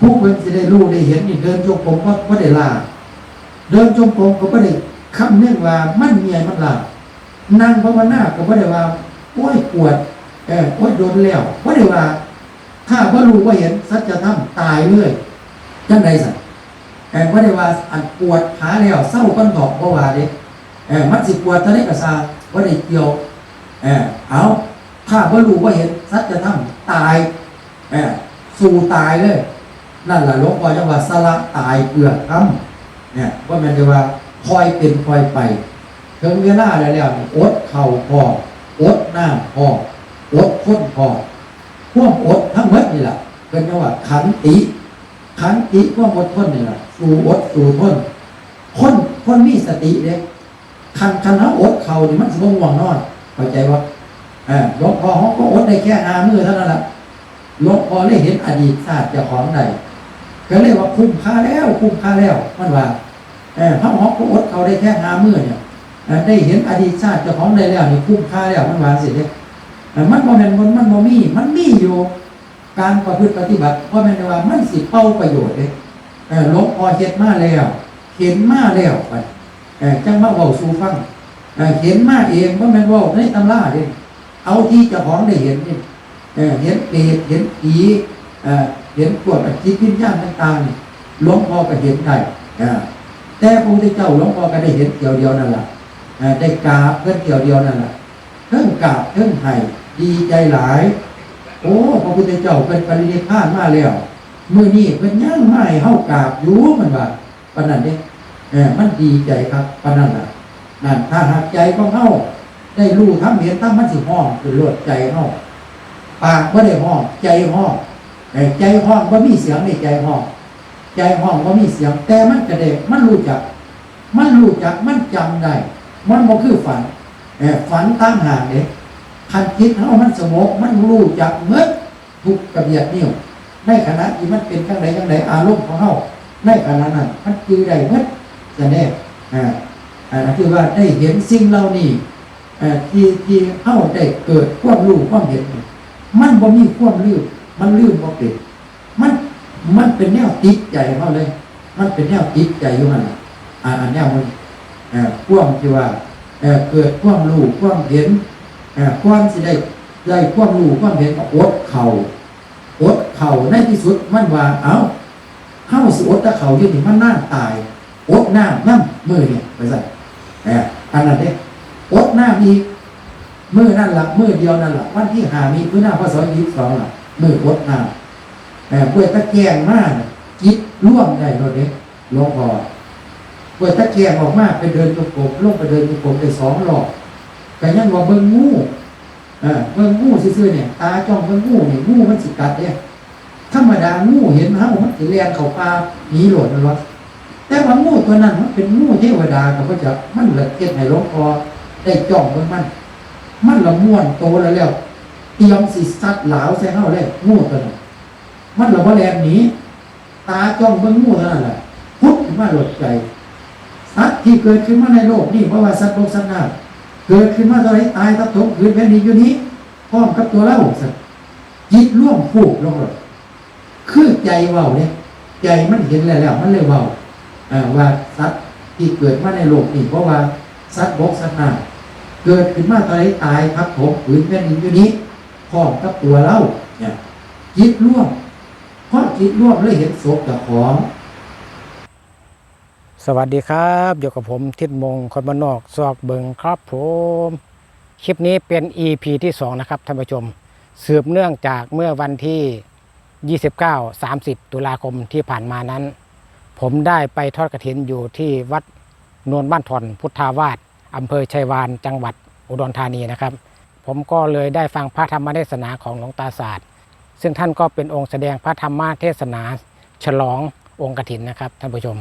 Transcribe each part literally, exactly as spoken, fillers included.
ผู้เพิ่นสิได้รู้ได้เห็นนี่เดินจงกรมก็บ่ได้ล้า เดินจงกรมก็บ่ได้คำนึงว่ามันเมื่อยมันล้า นั่งภาวนาก็บ่ได้ว่า โอ้ยปวด เออ โอ้ยโดนแล้ว บ่ได้ว่า ถ้าบ่รู้บ่เห็นสัจธรรมตายเลย จั่งใด๋ซั่น เออ บ่ได้ว่าอันปวดขาแล้วเซาก่อนเถาะ บ่ว่าเด้ เออ มันสิปวดเท่าใด๋ก็ซ่าง บ่ได้เกี่ยว เออ เอา ถ้าบ่รู้บ่เห็นสัจธรรมตาย เออ สู้ตายเลย นั่นล่ะหลวงพ่อจั่งว่าสละตายเพื่อธรรม เนี่ย บ่แม่นแต่ว่าค่อยเป็นค่อยไป ถึงเวลาแล้วแล้วนี่ อดข้าวพร้อม อดน้ำพร้อม อดทนพร้อม ความอดทั้งหมดนี่ล่ะ เพิ่นจั่งว่าขันติ ขันติ ความอดทนนี่ล่ะ สู้อดสู้ทน คน คนมีสติเด้ คัน คันเฮาอดข้าวนี่มันสิบ่ง่วงนอน เข้าใจบ่ เออ หลวงพ่อเฮาก็อดได้แค่ห้ามื้อเท่านั้นล่ะ หลวงพ่อเลยเห็นอดีตชาติเจ้าของได้ ก็เลยว่าคุ้มค่าแล้ว คุ้มค่าแล้ว มันว่า เออ เฮา เฮาก็อดข้าวได้แค่ห้ามื้อเนี่ย เออ ได้เห็นอดีตชาติเจ้าของได้แล้วนี่คุ้มค่าแล้ว มันว่าจั่งซี้เด้ เออ มันบ่แม่นบ่ มันบ่มี มันมีอยู่ การประพฤติปฏิบัติ บ่แม่นว่ามันสิเป่าประโยชน์เด้ เออ หลวงพ่อเฮ็ดมาแล้ว เห็นมาแล้ว บัด เออ จั่งมาเว้าสู่ฟัง เออ เห็นมาเอง บ่แม่นเว้าในตำราเด้ เอาที่เจ้าของได้เห็นนี่ เออ เห็นเปรต เห็นผี เออ เห็นพวกจิตวิญญาณต่างๆนี่ หลวงพ่อก็เห็นได้ เออ แต่พระพุทธเจ้าหลวงพ่อก็ได้เห็นเที่ยวเดียวนั่นล่ะ เออ ได้กราบเพิ่นเที่ยวเดียวนั่นล่ะ เทิงกราบเทิงไห้ ดีใจหลาย โอ้ พระพุทธเจ้าเพิ่นปรินิพพานมาแล้ว มื้อนี้เพิ่นยังมาให้เฮากราบอยู่ มันว่า ปานนั้นเด้ เออ มันดีใจคัก ปานนั้นล่ะ นั่น ถ้าหากใจของเฮาได้รู้ธรรมเห็นธรรม มันสิฮ้องขึ้นโลดใจเฮา ปากบ่ได้ฮ้อง ใจฮ้อง เออ ใจฮ้องบ่มีเสียงนี่ ใจฮ้อง ใจฮ้องบ่มีเสียง แต่มันก็ได้ มันรู้จัก มันรู้จัก มันจำได้ มันบ่คือฝัน เออ ฝันต่างหากเด้ คันจิตเฮามันสงบ มันรู้จักหมดทุกกระเบียดนิ้ว ในขณะที่มันเป็นจั่งใดจั่งใด อารมณ์ของเฮาในขณะนั้น มันจื่อได้หมด ซั่นเด้ อ่า อ่า คือว่าได้เห็นสิ่งเหล่านี้ เอ่อ ที่ ที่เฮาได้เกิดความรู้ความเห็น มันบ่มีความลืม มันลืมบ่เป็น มัน มันเป็นแนวติดใจเฮาเลย มันเป็นแนวติดใจอยู่หั่นล่ะ อ่า อันแนวมัน เอ่อ ความที่ว่า เอ่อ เกิดความรู้ความเห็น เอ่อ ก่อนสิได้ ได้ความรู้ความเห็นก็อดข้าว อดข้าว ในที่สุดมันว่า เอ้า เฮาสิอดแต่ข้าวอยู่นี่มันนานตาย อดน้ำนำมื้อนี้ ว่าซั่น เอ่อ อันนั้นเด้ อดน้ำอีก มื้อนั่นล่ะ มื้อเดียวนั่นล่ะ วันที่ห้ามิถุนายน พ.ศ. ยี่สิบสองล่ะ มื้ออดน้ำ เอ่อ ห้วยตะแกงมาน่ะ จิตรวมได้โลดเด้ หลวงพ่อ ห้วยตะแกงออกมาไปเดินจงกรม ลงไปเดินจงกรมได้สองรอบ ก็ยังว่าเบิ่งงู เออ เบิ่งงูซื่อๆเนี่ย ตาจ้องเบิ่งงูนี่ งูมันสิกัดเด้ ธรรมดางูเห็นเฮามันสิแล่นเข้าป่าหนีโลดแม่นบ่ แต่ว่างูตัวนั้นมันเป็นงูเทวดาก็บ่จัก มันละเฮ็ดให้หลวงพ่อได้จ้องเบิ่งมัน มันละม้วนโตแล้วแล้ว เตรียมสิซัดหลาวใส่เฮาเลย งูตัวนั้น มันละบ่แล่นหนี ตาจ้องเบิ่งงูเท่านั้นแหละ พุดขึ้นมาโลดใจ สัตว์ที่เกิดขึ้นมาในโลกนี้ บ่ว่าสัตว์บกสัตว์น้ำ เกิดขึ้นมาเท่าใดตายทับถมผืนแผ่นดินอยู่นี้ พร้อมกับตัวเรา ซั่น จิตรวมพูดลงโลด คือใจเว้าเด้ ใจมันเห็นแล้วแล้ว มันเลยเว้า เอ่อ ว่าสัตว์ที่เกิดมาในโลกนี้ เพราะว่าสัตว์บกสัตว์น้ำ เกิดขึ้นมาเท่าใดตายทับถมผืนแผ่นดินอยู่นี้ พร้อมกับตัวเรา เนี่ย จิตรวม พอจิตรวมเลยเห็นศพเจ้าของ สวัสดีครับ อยู่กับผมทิดมง คนบ้านนอกซอกเบิ่งครับผม คลิปนี้เป็น อีพี ที่สองนะครับท่านผู้ชม สืบเนื่องจากเมื่อวันที่ ยี่สิบเก้า สามสิบ ตุลาคมที่ผ่านมานั้น ผมได้ไปทอดกฐินอยู่ที่วัดโนนบ้านถ่อนพุทธาวาส อำเภอไชยวาน จังหวัดอุดรธานีนะครับ ผมก็เลยได้ฟังพระธรรมเทศนาของหลวงตาศาสตร์ ซึ่งท่านก็เป็นองค์แสดงพระธรรมเทศนาฉลององค์กฐินนะครับท่านผู้ชม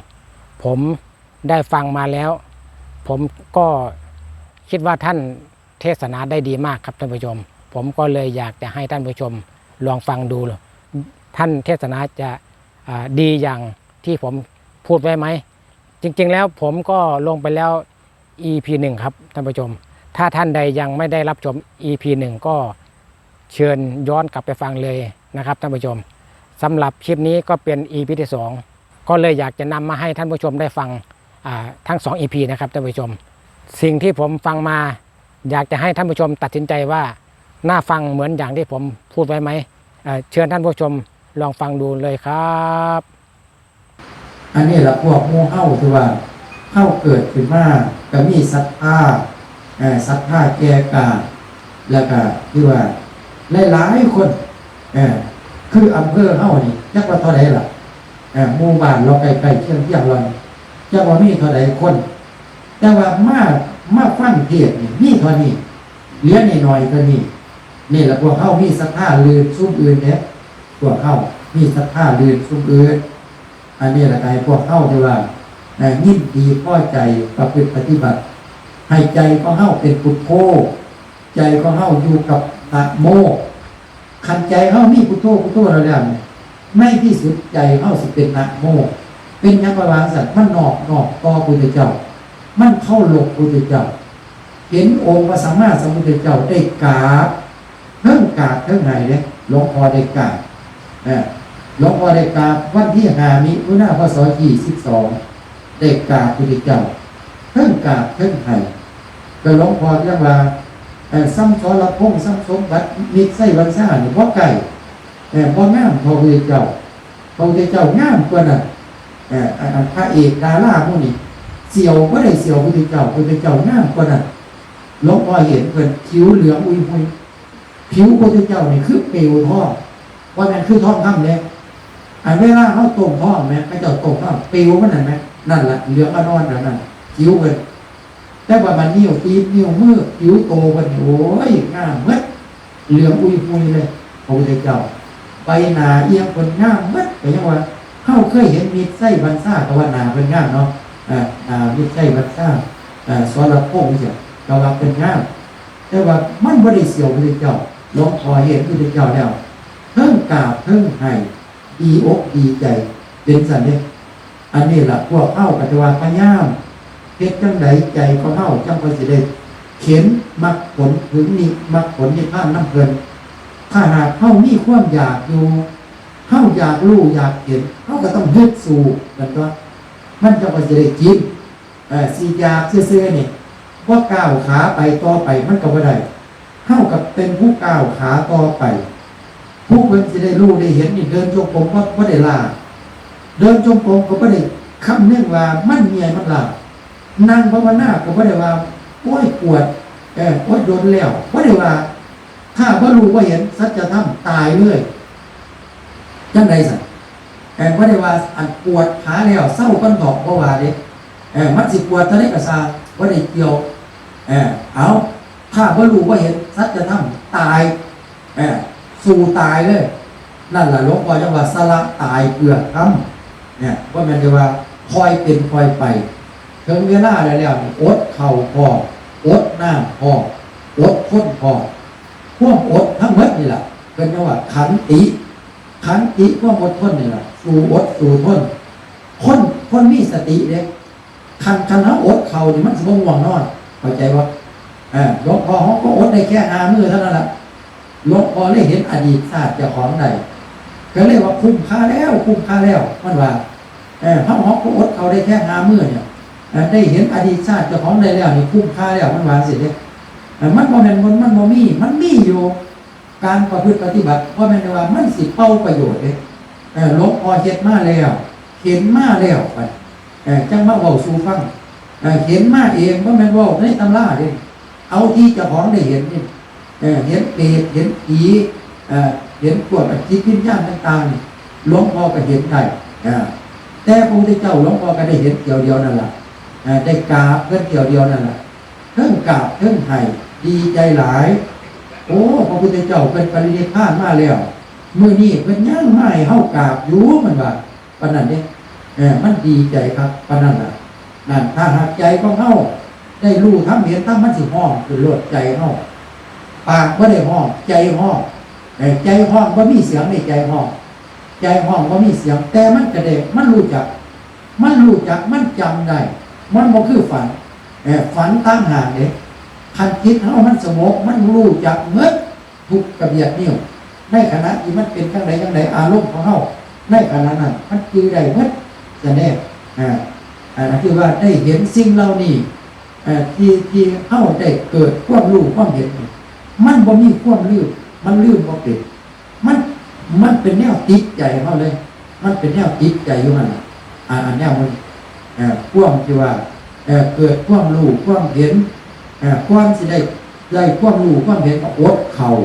ผมได้ฟังมาแล้ว ผมก็คิดว่าท่านเทศนาได้ดีมากครับท่านผู้ชม ผมก็เลยอยากจะให้ท่านผู้ชมลองฟังดู ท่านเทศนาจะ อ่า ดีอย่างที่ผมพูดไว้ไหม จริงๆแล้วผมก็ลงไปแล้ว อีพี หนึ่งครับท่านผู้ชม ถ้าท่านใดยังไม่ได้รับชม อีพี หนึ่ง ก็เชิญย้อนกลับไปฟังเลยนะครับท่านผู้ชม สำหรับคลิปนี้ก็เป็น อีพี ที่สอง ก็เลยอยากจะนำมาให้ท่านผู้ชมได้ฟัง อ่า ทั้งสอง อีพี นะครับท่านผู้ชม สิ่งที่ผมฟังมา อยากจะให้ท่านผู้ชมตัดสินใจว่าน่าฟังเหมือนอย่างที่ผมพูดไว้ไหม เอ่อ เชิญท่านผู้ชมลองฟังดูเลยครับ อันนี้ละพวกหมู่เฮาที่ว่าเฮาเกิดขึ้นมาก็มีศรัทธา เอ่อ ศรัทธาแก่กล้า แล้วก็ที่ว่าหลายๆคน เอ่อ คืออำเภอเฮานี่จักว่าเท่าใดล่ะ เอ่อ หมู่บ้านเราใกล้ๆเคียงๆเรานี่จักว่ามีเท่าใดคน แต่ว่ามา มาฟังเทศน์นี่มีเท่านี้ เหลือน้อยๆเท่านี้ นี่ละพวกเฮามีศรัทธาลื่นซุมอื่นเด้ พวกเฮามีศรัทธาลื่นซุมอื่น อันนี้ละก็ให้พวกเฮาที่ว่า เอ่อ ยินดีพอใจประพฤติปฏิบัติ ให้ใจของเฮาเป็นพุทโธ ใจของเฮาอยู่กับนะโม คันใจเฮามีพุทโธพุทโธแล้วแล้วเนี่ย ในที่สุดใจเฮาสิเป็นนะโม เป็นหยังว่าจั่งซั่น มันนอบน้อมต่อพุทธเจ้า มันเคารพพุทธเจ้า เห็นองค์พระสัมมาสัมพุทธเจ้าได้กราบ เทิงกราบเทิงไหว้เด้ หลวงพ่อได้กราบ เอ่อ หลวงพ่อได้กราบวันที่ห้ามิถุนา พ.ศ. ยี่สิบสอง ได้กราบพุทธเจ้า เทิงกราบเทิงไหว้ ก็หลวงพ่อเรียกว่า เอ่อ ซ้ำสรพงษ์ ซ้ำสมบัติ มิตรไส้วรรณซ่านี่บ่ใกล้ เอ่อ บ่งามเท่าพุทธเจ้า พระพุทธเจ้างามกว่านั้น เอ่อ อัน อันพระเอกดาราหมู่นี่ เสียวบ่ได้เสียวพุทธเจ้า พุทธเจ้างามกว่านั้น หลวงพ่อเห็นเพิ่นผิวเหลืองอุยหุย ผิวพุทธเจ้านี่คือเปลวทอง ว่าแม่นคือทองคำเด้ อันเวลาเฮาต้มทองแม่น เขาเจ้าต้มทอง เปลวมันนั่นแม่น นั่นล่ะ เหลืองอร่อนแล้วนั่น ผิวเพิ่น แต่ว่าบัดนิ้วตีนนิ้วมือ ผิวโตเพิ่นนี่ โอ้ย งามหมด เหลืองอุยหุยเลย พระพุทธเจ้า ใบหน้าเอี่ยมเพิ่นงามหมด ก็ยังว่า เฮาเคยเห็นมิตรไส้วรรณซ่า ก็ว่าหน้าเพิ่นงามเนาะ อ่า อ่า มิตรไส้วรรณซ่า อ่า สรพงษ์จั่งซี้ ก็ว่าเพิ่นงาม แต่ว่ามันบ่ได้เสียวพุทธเจ้า หลวงพ่อเห็นพุทธเจ้าแล้ว เทิงกราบเทิงไหว้ ดีอกดีใจ เป็นซั่นเด้ อันนี้ล่ะ พวกเฮาก็จะว่าพยายาม เฮ็ดจั่งใดใจของเฮาจั่งค่อยสิได้เข็นมรรคผลถึงนิ มรรคผลนิพพานนำเพิ่น ถ้าหากเฮามีความอยากอยู่ เฮาอยากรู้อยากเห็น เฮาก็ต้องฮึดสู้ แม่นบ่ มันจั่งค่อยสิได้กิน เอ่อ สิอยากซื่อๆนี่ บ่ก้าวขาไปต่อไปมันก็บ่ได้ เฮาก็เป็นผู้ก้าวขาต่อไป ผู้เพิ่นสิได้รู้ได้เห็นนี่ เดินจงกรมบ่ บ่ได้ล้า เดินจงกรมก็บ่ได้คำนึงว่ามันเมื่อยมันล้า นั่งภาวนาก็บ่ได้ว่า โอ้ย ปวด เอ่อ โอ้ย โดนแล้ว บ่ได้ว่า ถ้าบ่รู้บ่เห็นสัจธรรม ตายเลย จั่งใดซั่น เอ่อ บ่ได้ว่าอันปวดขาแล้วเซาก่อนเถาะ บ่ว่าเด้ เอ่อ มันสิปวดเท่าใดก็ซ่าง บ่ได้เกี่ยว เอ่อ เอา ถ้าบ่รู้บ่เห็นสัจธรรม ตาย เอ่อ สู้ตายเลย นั่นล่ะหลวงพ่อจั่งว่าสละตายเพื่อธรรม เนี่ย บ่แม่นแต่ว่าค่อยเป็นค่อยไป ถึงเวลาแล้วแล้วนี่ อดข้าวพร้อม อดน้ำพร้อม อดทนพร้อม ความอดทั้งหมดนี่ล่ะ เพิ่นจั่งว่าขันติ ขันติความอดทนนี่ล่ะ สู้อดสู้ทน คน คนมีสติเด้ คัน คันเฮาอดข้าวนี่มันสิบ่ง่วงนอน เข้าใจบ่ เออ หลวงพ่อเฮาก็อดได้แค่ห้ามื้อเท่านั้นล่ะ หลวงพ่อเลยเห็นอดีตชาติเจ้าของได้ ก็เลยว่าคุ้มค่าแล้ว คุ้มค่าแล้ว มันว่า เออ เฮา เฮาก็อดข้าวได้แค่ห้ามื้อเนี่ย เออ ได้เห็นอดีตชาติเจ้าของได้แล้วนี่คุ้มค่าแล้ว มันว่าจั่งซี้เด้ เออ มันบ่แม่น มัน มันบ่มี มันมีอยู่ การประพฤติปฏิบัติ บ่แม่นว่ามันสิเป่าประโยชน์เด้ เออ หลวงพ่อเฮ็ดมาแล้ว เห็นมาแล้ว บัด เออ จั่งมาเว้าสู่ฟัง เออ เห็นมาเอง บ่แม่นเว้าในตำราเด้ เอาที่เจ้าของได้เห็นนี่ เออ เห็นเปรต เห็นผี เออ เห็นพวกจิตวิญญาณต่างๆนี่ หลวงพ่อก็เห็นได้ เออ แต่พระพุทธเจ้าหลวงพ่อก็ได้เห็นเที่ยวเดียวนั่นล่ะ เออ ได้กราบเพิ่นเที่ยวเดียวนั่นล่ะ เทิงกราบเทิงไหว้ ดีใจหลาย โอ้ พระพุทธเจ้าเพิ่นปรินิพพานมาแล้ว มื้อนี้เพิ่นยังมาให้เฮากราบอยู่ มันว่า ปานนั้นเด้ เออ มันดีใจคัก ปานนั้นล่ะ นั่น ถ้าหากใจของเฮาได้รู้ธรรมเห็นธรรม มันสิฮ้องขึ้นโลดใจเฮา ปากบ่ได้ฮ้อง ใจฮ้อง เออ ใจฮ้องบ่มีเสียงนี่ ใจฮ้อง ใจฮ้องบ่มีเสียง แต่มันก็ได้ มันรู้จัก มันรู้จัก มันจำได้ มันบ่คือฝัน เออ ฝันต่างหากเด้ คันจิตเฮามันสงบ มันรู้จักหมดทุกกระเบียดนิ้ว ในขณะที่มันเป็นจั่งใดจั่งใด อารมณ์ของเฮาในขณะนั้นมันจื่อได้หมด แสดง อ่า อ่า คือว่าได้เห็นสิ่งเหล่านี้ อ่า ที่ ที่เฮาได้เกิดความรู้ความเห็นนี่ มันบ่มีความลืม มันลืมบ่เป็น มัน มันเป็นแนวติดใจเฮาเลย มันเป็นแนวติดใจอยู่หั่นล่ะ อ่า อันแนวมัน เอ่อ ความที่ว่า เอ่อ เกิดความรู้ความเห็น เอ่อ ก่อนสิได้ ได้ความรู้ความเห็นก็อดข้าว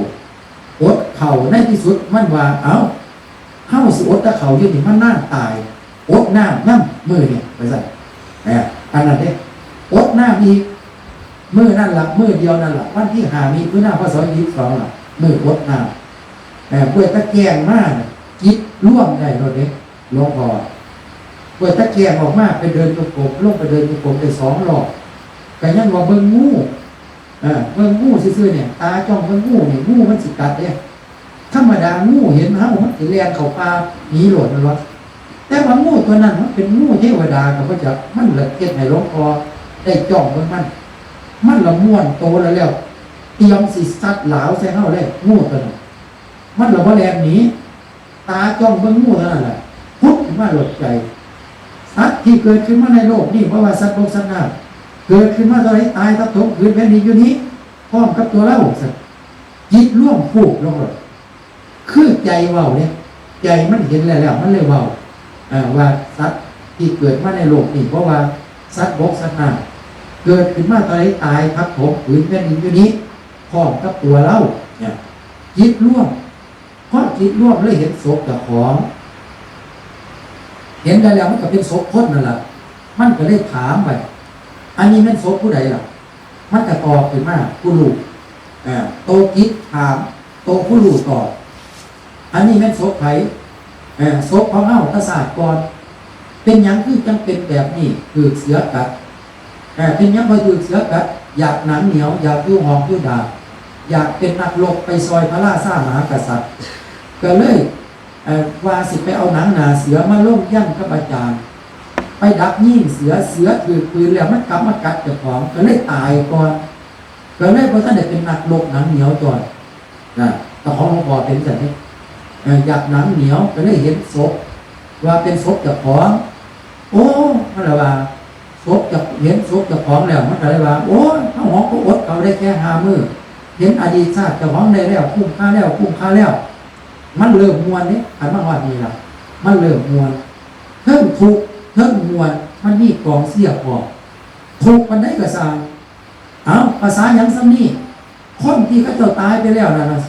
อดข้าว ในที่สุดมันว่า เอ้า เฮาสิอดแต่ข้าวอยู่นี่ มันนานตาย อดน้ำนำมื้อนี่ ว่าซั่น เอ่อ อันนั้นเด้ อดน้ำอีก มื้อนั่นล่ะ มื้อเดียวนั่นล่ะ วันที่ห้ามิถุนา พ.ศ. ยี่สิบสองล่ะ มื้ออดน้ำ เอ่อ กล้วยตะแกรงมาน่ะ จิตรวมได้โลดเด้ หลวงพ่อ กล้วยตะแกรงออกมา ไปเดินจงกรม ลงไปเดินจงกรมได้สองรอบ ก็ยังว่าเบิ่งงู เออ เบิ่งงูซื่อๆเนี่ย ตาจ้องเบิ่งงูเนี่ย งูมันสิกัดเด้ ธรรมดางูเห็นเฮามันสิแล่นเข้าป่าหนีโลดแม่นบ่ แต่ว่างูตัวนั้นมันเป็นงูเทวดาก็บ่จัก มันละเฮ็ดให้หลวงพ่อได้จ้องเบิ่งมัน มันละม้วนโตแล้ว แล้วเตรียมสิสัดหลาวใส่เฮาเลย งูตัวนั้น มันละบ่แล่นหนี ตาจ้องเบิ่งงูเท่านั้นแหละ พุดขึ้นมาโลดใจ สัตว์ที่เกิดขึ้นมาในโลกนี้ บ่ว่าสัตว์บกสัตว์น้ำ เกิดขึ้นมาเท่าใด ตายทับถมผืนแผ่นดินอยู่นี้ พร้อมกับตัวเรา จิตรวมพูบลงโลด คือใจเว้าเนี่ย ใจมันเห็นแล้ว แล้วมันเลยเว้า เอ่อ ว่าสัตว์ที่เกิดมาในโลกนี้ เพราะว่าสัตว์บกสัตว์น้ำ เกิดขึ้นมาเท่าใด ตายทับถมผืนแผ่นดินอยู่นี้ พร้อมกับตัวเรา เนี่ย จิตรวม พอจิตรวมเลยเห็นศพเจ้าของ เห็นแล้ว แล้วมันก็เป็นศพคนนั่นล่ะ มันก็เลยถามไป อันนี้แม่นศพผู้ใดล่ะ มันก็ตอบขึ้นมา ผู้รู้ เอ่อ โตจิตถาม โตผู้รู้ตอบ อันนี้แม่นศพไผ เอ่อ ศพของเฮาแต่ชาติก่อน เป็นหยังคือจั่งเป็นแบบนี้ ถูกเสือกัด เอ่อ เป็นหยังค่อยถูกเสือกัด อยากหนังเหนียว อยากอยู่หอกอยู่ดาบ อยากเป็นนักรบไปซอยพระราชามหากษัตริย์ ก็เลย เอ่อ ว่าสิไปเอาหนังหน้าเสือมาลงยันต์กับอาจารย์ ไปดักยิงเสือ เสือถูกปืนแล้วมันกลับมากัดเจ้าของ ก็เลยตายก่อน ก็เลยบ่ทันได้เป็นนักรบหนังเหนียวตอน นะ แต่ของหลวงพ่อเป็นจั่งซี้ เอ่อ อยากหนังเหนียว ก็เลยเห็นศพ ว่าเป็นศพเจ้าของ โอ้ มันละว่า ศพเจ้า เห็นศพเจ้าของแล้ว มันก็เลยว่า โอ้ย เฮาหอกก็อดข้าวได้แค่ห้ามื้อ เห็นอดีตชาติเจ้าของได้แล้ว คุ้มค่าแล้ว คุ้มค่าแล้ว มันเริ่มม่วนเด้ คันมาฮอดนี่ล่ะ มันเริ่มม่วน เทิงทุกข์ เทิงม่วน มันมีกองเชียร์พร้อม ทุกข์ปานใดก็ซ่าง เอ้า ภาษาหยังส่ำนี้ คนที่เขาเจ้าตายไปแล้วนั่นน่ะ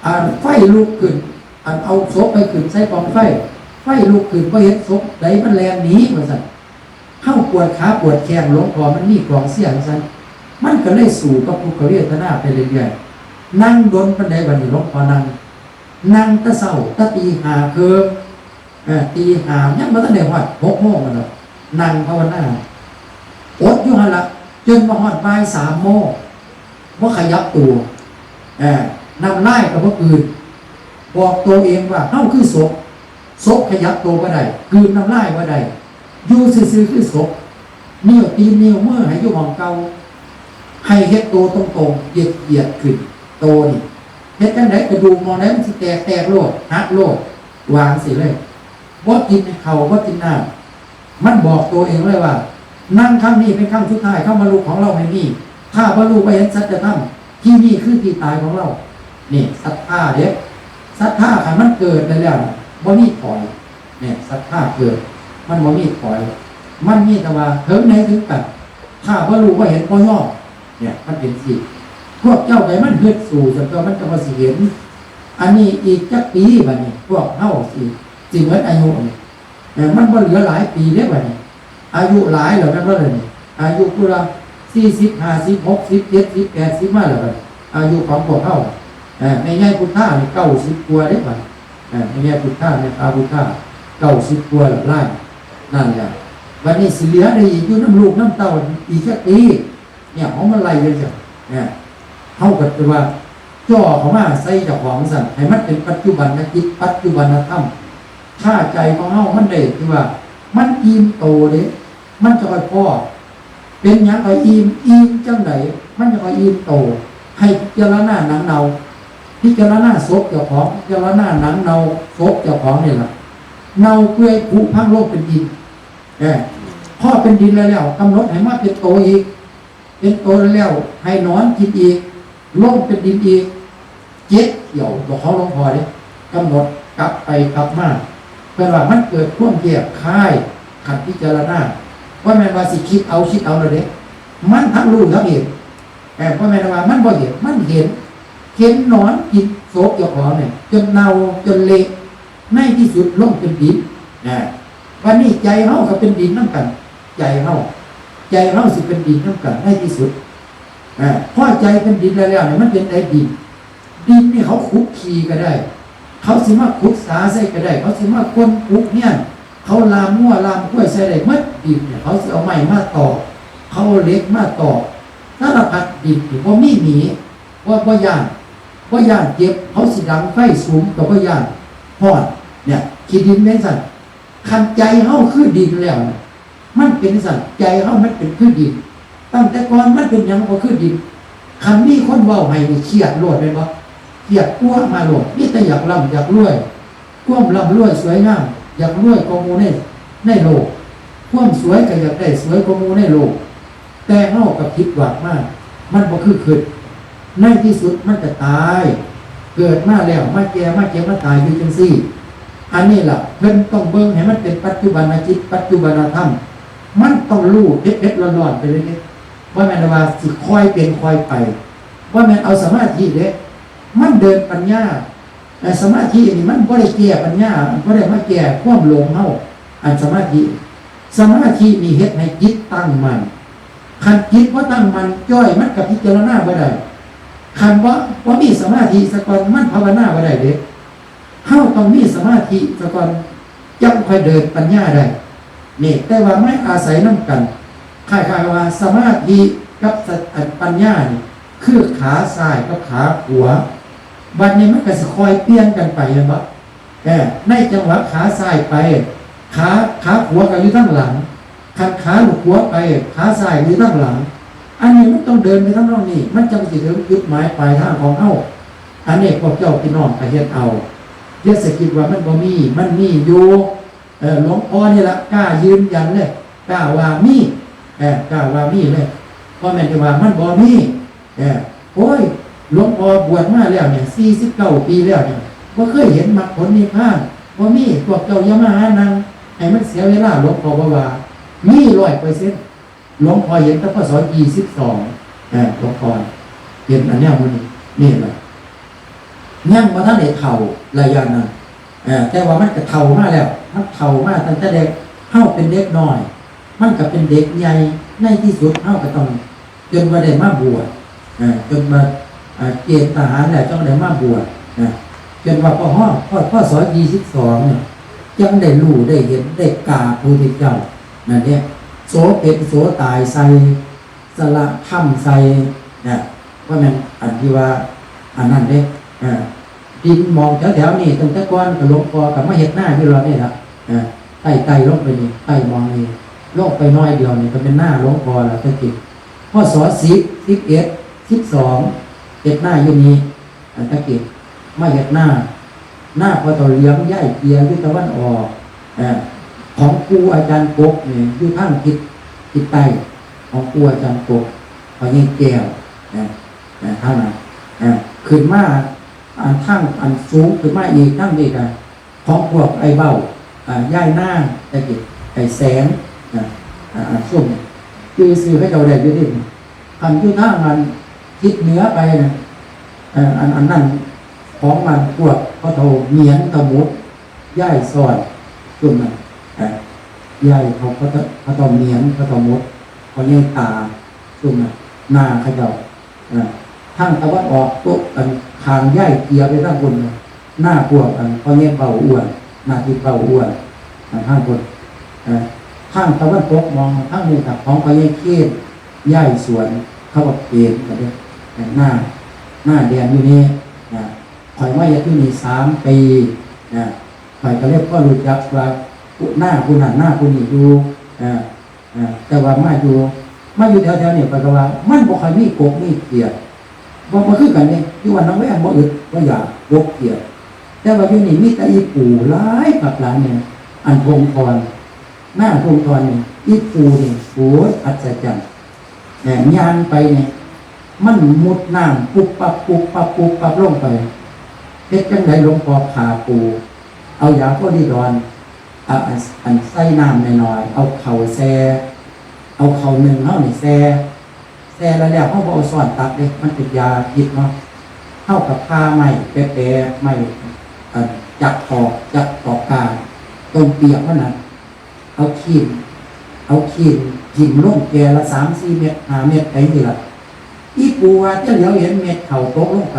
อ่า ไฟลุกขึ้น อันเอาศพไปขึ้นใส่กองไฟ ไฟลุกขึ้น บ่เห็นศพใดมันแล่นหนี ว่าซั่น เฮาปวดขาปวดแข้ง หลวงพ่อมันมีกองเชียร์ ว่าซั่น มันก็เลยสู้กับทุกขเวทนาไปเรื่อยๆ นั่งดนปานใดบัดนี้ หลวงพ่อนั่ง นั่งแต่เช้า แต่ตีห้าครึ่ง เออ ตีห้า ยังบ่ทันได้ฮอดหกโมงนั่นดอก นั่งภาวนา อดอยู่หั่นล่ะ จนมาฮอดบ่ายสามโมง บ่ขยับตัว เออ น้ำลายก็บ่กลืน บอกตัวเองว่า เฮาคือศพ ศพขยับตัวบ่ได้ กลืนน้ำลายบ่ได้ อยู่ซื่อๆคือศพ นิ้วตีนนิ้วมือให้อยู่หม่องเก่า ให้เฮ็ดตัวตรงๆ เหยียดๆขึ้น โตนี่ เฮ็ดจั่งใดกระดูกหม่องใดมันสิแตก แตกโลด หักโลด วางสิเลย บ่กินข้าว บ่กินน้ำ มันบอกตัวเองเลยว่า นั่งครั้งนี้เป็นครั้งสุดท้าย คำว่าลุกของเราไม่มี ถ้าบ่รู้บ่เห็นสัจธรรม ที่นี่คือที่ตายของเรา นี่ศรัทธาเด้ ศรัทธาคันมันเกิดไปแล้วน่ะ บ่มีถอย เนี่ย ศรัทธาเกิด มันบ่มีถอย มันมีแต่ว่าเถิงไหนเถิงกัน ถ้าบ่รู้บ่เห็นบ่ยอม เนี่ย มันเป็นสิ พวกเจ้าไปมันฮึดสู้ ซั่นตัวมันก็บ่สิเห็น อันนี้อีกจักปีบัดนี้ พวกเฮาสิ สิหมดอายุนี่ เอ่อ มันบ่เหลือหลายปีเด้บัดนี้ อายุหลายแล้วแม่นบ่ล่ะนี่ อายุผู้ละสี่สิบ ห้าสิบ หกสิบ เจ็ดสิบ แปดสิบมาแล้วบัดนี้ อายุของพวกเฮา เอ่อ แม่ใหญ่พุทธานี่เก้าสิบกว่าเด้บัดนี้ เอ่อ แม่ใหญ่พุทธา แม่ตาพุทธา เก้าสิบกว่าแล้วหลาย นั่นแหละ บัดนี้สิเหลือได้อีกอยู่นำลูกนำเต้าอีกจักปี เนี่ย เฮามาไล่จั่งซี้ เนี่ย เฮาก็คือว่า จ่อเข้ามาใส่เจ้าของซั่น ให้มันเป็นปัจจุบันจิต ปัจจุบันธรรม ถ้าใจของเฮามันได้ที่ว่า มันอิ่มโตเด้ มันจะค่อยพอ เป็นหยังค่อยอิ่ม อิ่มจั่งใด มันจะค่อยอิ่มโต ให้พิจารณาหนังเน่า พิจารณาศพเจ้าของ พิจารณาหนังเน่าศพเจ้าของนี่แหละ เน่าเปื่อยผุพังลงเป็นดิน เออ พอเป็นดินแล้วแล้ว กำหนดให้มาเป็นโตอีก เป็นโตแล้ว ให้หนอนกินอีก ลงเป็นดินอีก เจ็ดเที่ยว บอกเขาหลวงพ่อเด้ กำหนดกลับไปกลับมา เพิ่นว่ามันเกิดความแยบคาย คันพิจารณา ว่าแม่นว่าสิคิดเอาคิดเอาแล้วเด้ มันทั้งรู้ทั้งเห็น เออ ว่าแม่นว่ามันบ่เห็น มันเห็น เห็นหนอนกินศพเจ้าของเนี่ย จนเน่า จนเละ ในที่สุดลงเป็นดิน อ่า วันนี้ใจเฮาก็เป็นดินนำกัน ใจเฮา ใจเฮาสิเป็นดินนำกันในที่สุด อ่า พอใจเป็นดินแล้วเนี่ย มันเป็นไดดิน ดินนี่เขาขุดขี้ก็ได้ เขาสิมาขุดสาใส่ก็ได้ เขาสิมาค้นปลูกเฮียน เขาลามงัวลามควายใส่ได้หมด ดินเนี่ย เขาสิเอาไม้มาตอก เขาเอาเหล็กมาตอก สารพัด ดินนี่บ่มีหนี บ่ บ่ย้าน บ่ย้านเจ็บ เขาสิดังไฟสุมก็บ่ย้านฮ้อน เนี่ย ขี้ดินเป็นซั่น คันใจเฮาคือดินแล้วน่ะ มันเป็นซั่น ใจเฮามันเป็นคือดิน ตั้งแต่ก่อนมันเป็นหยังก็คือดิน คันมีคนเว้าให้นี่เครียดโลดแม่นบ่ เครียดกั๊วมาโลด มีแต่อยากร่ำอยากรวย ความร่ำรวยสวยงาม อยากรวยกว่าหมู่ใน ในโลก ความสวยก็อยากได้สวยกว่าหมู่ในโลก แต่เฮาก็ผิดหวังมา มันบ่คือคิด ในที่สุดมันก็ตาย เกิดมาแล้ว มาแก่ มาเจ็บ มาตายอยู่จังซี่ อันนี้ล่ะ เพิ่นต้องเบิ่งให้มันเป็นปัจจุบันจิต ปัจจุบันธรรม มันต้องรู้เผ็ดๆร้อนๆไปเลยเด้ บ่แม่นว่าสิค่อยเป็นค่อยไป บ่แม่นเอาสมาธิเด้ มันเดินปัญญา แต่สมาธินี่มันบ่ได้แก้ปัญญา มันบ่ได้มาแก้ความหลงเฮา อันสมาธิ สมาธินี่เฮ็ดให้จิตตั้งมั่น คันจิตบ่ตั้งมั่นจ้อย มันก็พิจารณาบ่ได้ คันบ่ บ่มีสมาธิซะก่อน มันภาวนาบ่ได้เด้ เฮาต้องมีสมาธิซะก่อน จั่งค่อยเดินปัญญาได้ นี่ แต่ว่ามันอาศัยนำกัน คล้ายๆว่าสมาธิกับสะ อันปัญญานี่ คือขาซ้ายกับขาขวา บัดนี้มันก็สิค่อยเปลี่ยนกันไป เห็นบ่ เออ ในจังหวะขาซ้ายไป ขา ขาขวาก็อยู่ทางหลัง คันขาลูกขวาไป ขาซ้ายอยู่ทางหลัง อันนี้มันต้องเดินไปทางนอกนี่ มันจั่งสิถึงจุดหมายปลายทางของเฮา อันนี้พวกเจ้าพี่น้องก็เฮ็ดเอา อย่าสิคิดว่ามันบ่มี มันมีอยู่ เออ หลวงพ่อนี่ล่ะกล้ายืนยันเลย กล้าว่ามี เออ กล้าว่ามีเลย บ่แม่นแต่ว่ามันบ่มี เออ โอ้ย หลวงพ่อบวชมาแล้วเนี่ย สี่สิบเก้าปีแล้วเนี่ย บ่เคยเห็นมรรคผลนิพพาน บ่มี พวกเจ้าอย่ามาหานั่ง ให้มันเสียเวลา หลวงพ่อบ่ว่า มีร้อยเปอร์เซ็นต์ หลวงพ่อเห็นแต่ พ.ศ. ยี่สิบสอง เออ หลวงพ่อเห็นอันแนวมื้อนี้ นี่แหละ ยังบ่ทันได้เฒ่าระยะนั้น เออ แต่ว่ามันก็เฒ่ามาแล้ว มันเฒ่ามาตั้งแต่เด็ก เฮาเป็นเด็กน้อย มันก็เป็นเด็กใหญ่ ในที่สุดเฮาก็ต้อง จนว่าได้มาบวช เออ จนมา อ่า เกณฑ์ทหารแล้วจั่งได้มาบวช นะ จนว่าพอฮอด พอด พ.ศ. ยี่สิบสอง เนี่ย จั่งได้รู้ได้เห็นได้กราบพระพุทธเจ้า นั่นเนี่ย โสเป็นโสตายใส่ สละถ้ำใส่ นะ ว่าแม่นอันที่ว่า อันนั้นเด้ เออ ดินหม่องแถวๆนี่ ตั้งแต่ก่อนก็หลวงพ่อก็มาเฮ็ดนาอยู่แล้วนี่ล่ะ เออ ไต่ๆลงไปนี่ ไต่หม่องนี่ ลงไปหน่อยเดียวนี่ก็เป็นนาหลวงพ่อแล้วแต่กี้ พ.ศ. สิบ สิบเอ็ด สิบสอง เฮ็ดนาอยู่นี่ อันตะกี้มาเฮ็ดนา นาพ่อเฒ่าเหลียงย้ายเกียอยู่ตะวันออก เอ่อ ของครูอาจารย์กบนี่อยู่ทางทิศ ทิศใต้ ของครูอาจารย์กบ พ่อใหญ่แก้ว นะ นะ ทางนั้น อ่า ขึ้นมา อันทางอันสูงขึ้นมาอีกทางนี้ก็ ของพวกไอ้เบ้า อ่า ยายนาง แต่กี้ ไอ้แสง อ่า อ่า อ่า ซุ่ม ชื่อ ชื่อเขาเจ้าได้อยู่นี่ คันอยู่ทางอันทิศเหนือไปน่ะ เอ่อ อัน อันนั้น ของมันพวกพ่อเฒ่าเหมียน เฒ่าหมุด ยายสอน ซุ่มนั้น เอ่อ ยายเขา พ่อเฒ่า พ่อเฒ่าเหมียน พ่อเฒ่าหมุด พ่อใหญ่ตา ซุ่มนั้น นาเขาเจ้า เอ่อ ทางตะวันออกตกกัน ข้างยายเกียไปทางบนน่ะ นาพวกอันพ่อใหญ่เบาอ้วน นาทิพย์เบาอ้วน อันทางบน เอ่อ ทางตะวันตกมองทางนี้ครับ ของพ่อใหญ่เคน ยายสวน เขาก็เปลี่ยนกันเด้อ เอ่อ นา นาแดนอยู่นี่ นะ ข้อยมาเฮ็ดอยู่นี่สามปี นะ ข้อยก็เลยพอรู้จักว่าผู้ นาผู้นั้น นาผู้นี้อยู่ นะ อ่า แต่ว่ามาอยู่ มาอยู่แถวๆนี่ ข้อยก็ว่ามันบ่ค่อยมีกบมีเขียด บ่ บ่คือกันเด้ อยู่บ้านหนองแวงบ่อึดบ่อยาก บ่เกลียด แต่ว่าอยู่นี่มีแต่อีปู่หลายคักหลายแน่ อันพงธร หน้าพงธรนี่ อีปู่นี่ โอ้ย อัศจรรย์ แหม ย่างไปนี่ มันมุดน้ำปุ๊บปั๊บ ปุ๊บปั๊บ ปุ๊บปั๊บลงไป เฮ็ดจั่งใด๋หลวงพ่อฆ่าปู่ เอายาโคลิดอน อ่ะ อัน อันใส่น้ำน้อยๆ เอาข้าวแช่ เอาข้าวนึ่งเฮานี่แช่ แช่แล้วแล้วเฮาบ่เอาช้อนตักเด้ มันเป็นยาพิษเนาะ เฮาก็ผ่าไม้แปะๆ ไม้ อัน จักตอก จักตอกกา ต้นเปียกมันน่ะ เอาขีม เอาขีม ขีมลงแก่ละสามสี่เม็ด ห้าเม็ดไปนี่ล่ะ อีปู่ว่าแต่เหลียวเห็นเม็ดข้าวตกลงไป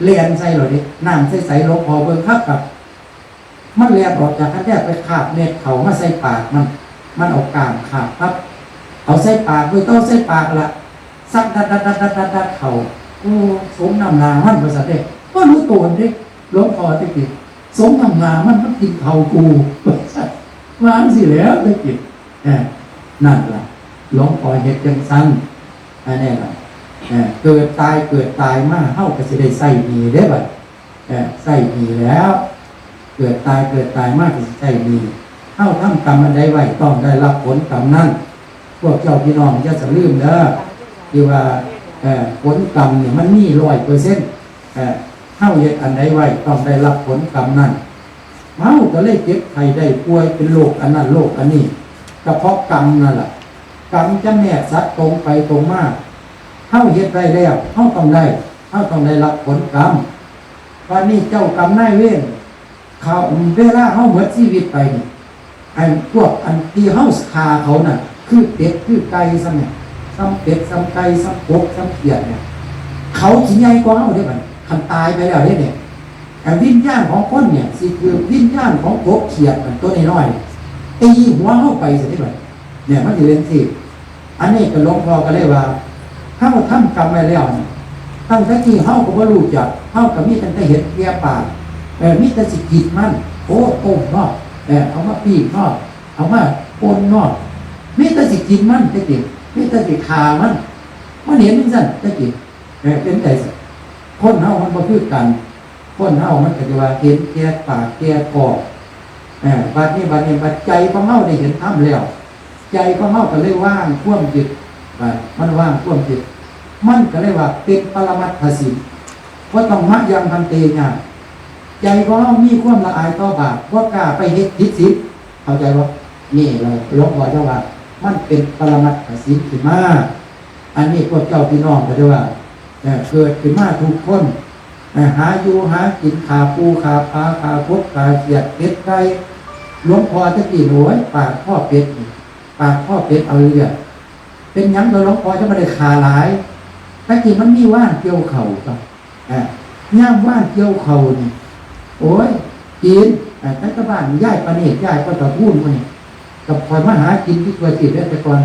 แล่นใส่เลยเด้ น้ำใสๆ หลวงพ่อเบิ่งคักๆ มันแล่นออกจากคันแท้ไปคาบเม็ดข้าวมาใส่ปากมัน มันเอาก้างคาบปั๊บ เอาใส่ปาก เบิ่งเต้าใส่ปากละ ซักดัดดัดดัดดัดดัดดัดข้าว โอ้ สมน้ำหน้ามัน ว่าซั่นเด้ บ่รู้โตนเด้ หลวงพ่อแต่กี้ สมน้ำหน้ามัน มันกินข้าวกู ว่าซั่น ว่าจั่งซี้แหล้วแต่กี้ เออ นั่นล่ะ หลวงพ่อเฮ็ดจั่งซั้น อันนี้ล่ะ เออ เกิดตาย เกิดตายมา เฮาก็สิได้ใช้หนี้เด้บัด เออ ใช้หนี้แล้ว เกิดตาย เกิดตายมาก็สิใช้หนี้ เฮาทำกรรมอันใดไว้ ต้องได้รับผลกรรมนั้น พวกเจ้าพี่น้องอย่าสะลืมเด้อ ที่ว่า เออ ผลกรรมเนี่ยมันมีร้อยเปอร์เซ็นต์ เออ เฮาเฮ็ดอันใดไว้ ต้องได้รับผลกรรมนั้น เฮาก็เลยเจ็บไข้ได้ป่วยเป็นโรคอันนั้นโรคอันนี้ ก็เพราะกรรมนั่นล่ะ กรรมจำแนกสัตว์ตรงไปตรงมา เฮาเฮ็ดไว้แล้ว เฮาต้องได้ เฮาต้องได้รับผลกรรม บัดนี้เจ้ากรรมนายเวร เขา เวลาเฮาหมดชีวิตไปนี่ ไอ้พวกอันที่เฮาฆ่าเขาน่ะ คือเป็ด คือไก่ซ้ำเนี่ย ซ้ำเป็ด ซ้ำไก่ ซ้ำกบ ซ้ำเขียดเนี่ย เขาสิใหญ่กว่าเฮาเด้บัดนี้ คันตายไปแล้วเด้เนี่ย ไอ้วิญญาณของคนเนี่ย สิคือวิญญาณของกบเขียดมันตัวน้อยๆ ตีหัวเฮาไปซะเด้บัดนี้ เนี่ย มันสิเป็นจั่งซี้ อันนี้ก็หลวงพ่อก็เลยว่า เฮาทำกรรมไว้แล้วนี่ ตั้งแต่กี้เฮาก็บ่รู้จัก เฮาก็มีตั้งแต่เห็ดเลียปาก เออ มีแต่สิกินมัน โอ้ ต้มเนาะ เออ เอามาปิ้งเนาะ เอามาป่นเนาะ มีแต่สิกินมันแต่กี้ มีแต่สิฆ่ามัน มันเห็นจั่งซั้นแต่กี้ เออ เป็นจั่งซั้น คนเฮามันบ่คือกัน คนเฮามันก็จะว่าเห็นแก่ปากแก่คอ เออ บัดนี้ บัดนี้ บัดใจของเฮาได้เห็นธรรมแล้ว ใจของเฮาก็เลยว่างความยึด อ่า มันว่างความยึด มันก็เลยว่าเป็นปรมัตถศีล บ่ต้องมะยังพันเตญาณ ใจของเฮามีความละอายต่อบาป บ่กล้าไปเฮ็ดผิดศีล เข้าใจบ่ นี่แหละหลวงพ่อจะว่า มันเป็นปรมัตถศีลขึ้นมา อันนี้พวกเจ้าพี่น้องก็จะว่า เอ่อ เกิดขึ้นมาทุกคน เอ่อ หาอยู่หากิน ฆ่าปูฆ่าปลา ฆ่ากบฆ่าเขียด เป็ดไก่ หลวงพ่อแต่กี้ โอ้ย ปาดคอเป็ดนี่ ปาดคอเป็ดเอาเลือด เป็นหยังหลวงพ่อจะบ่ได้ฆ่าหลาย แต่กี้มันมีว่านเกี่ยวข้าวก็ อ่ะ ยามว่านเกี่ยวข้าวนี่ โอ้ย กิน อ่ะ แต่ก็บ้านยายปานี ยายป้าตะพูนพวกนี้ กับข้อยมาหากินที่ตัวสิเด้อ แต่ก่อน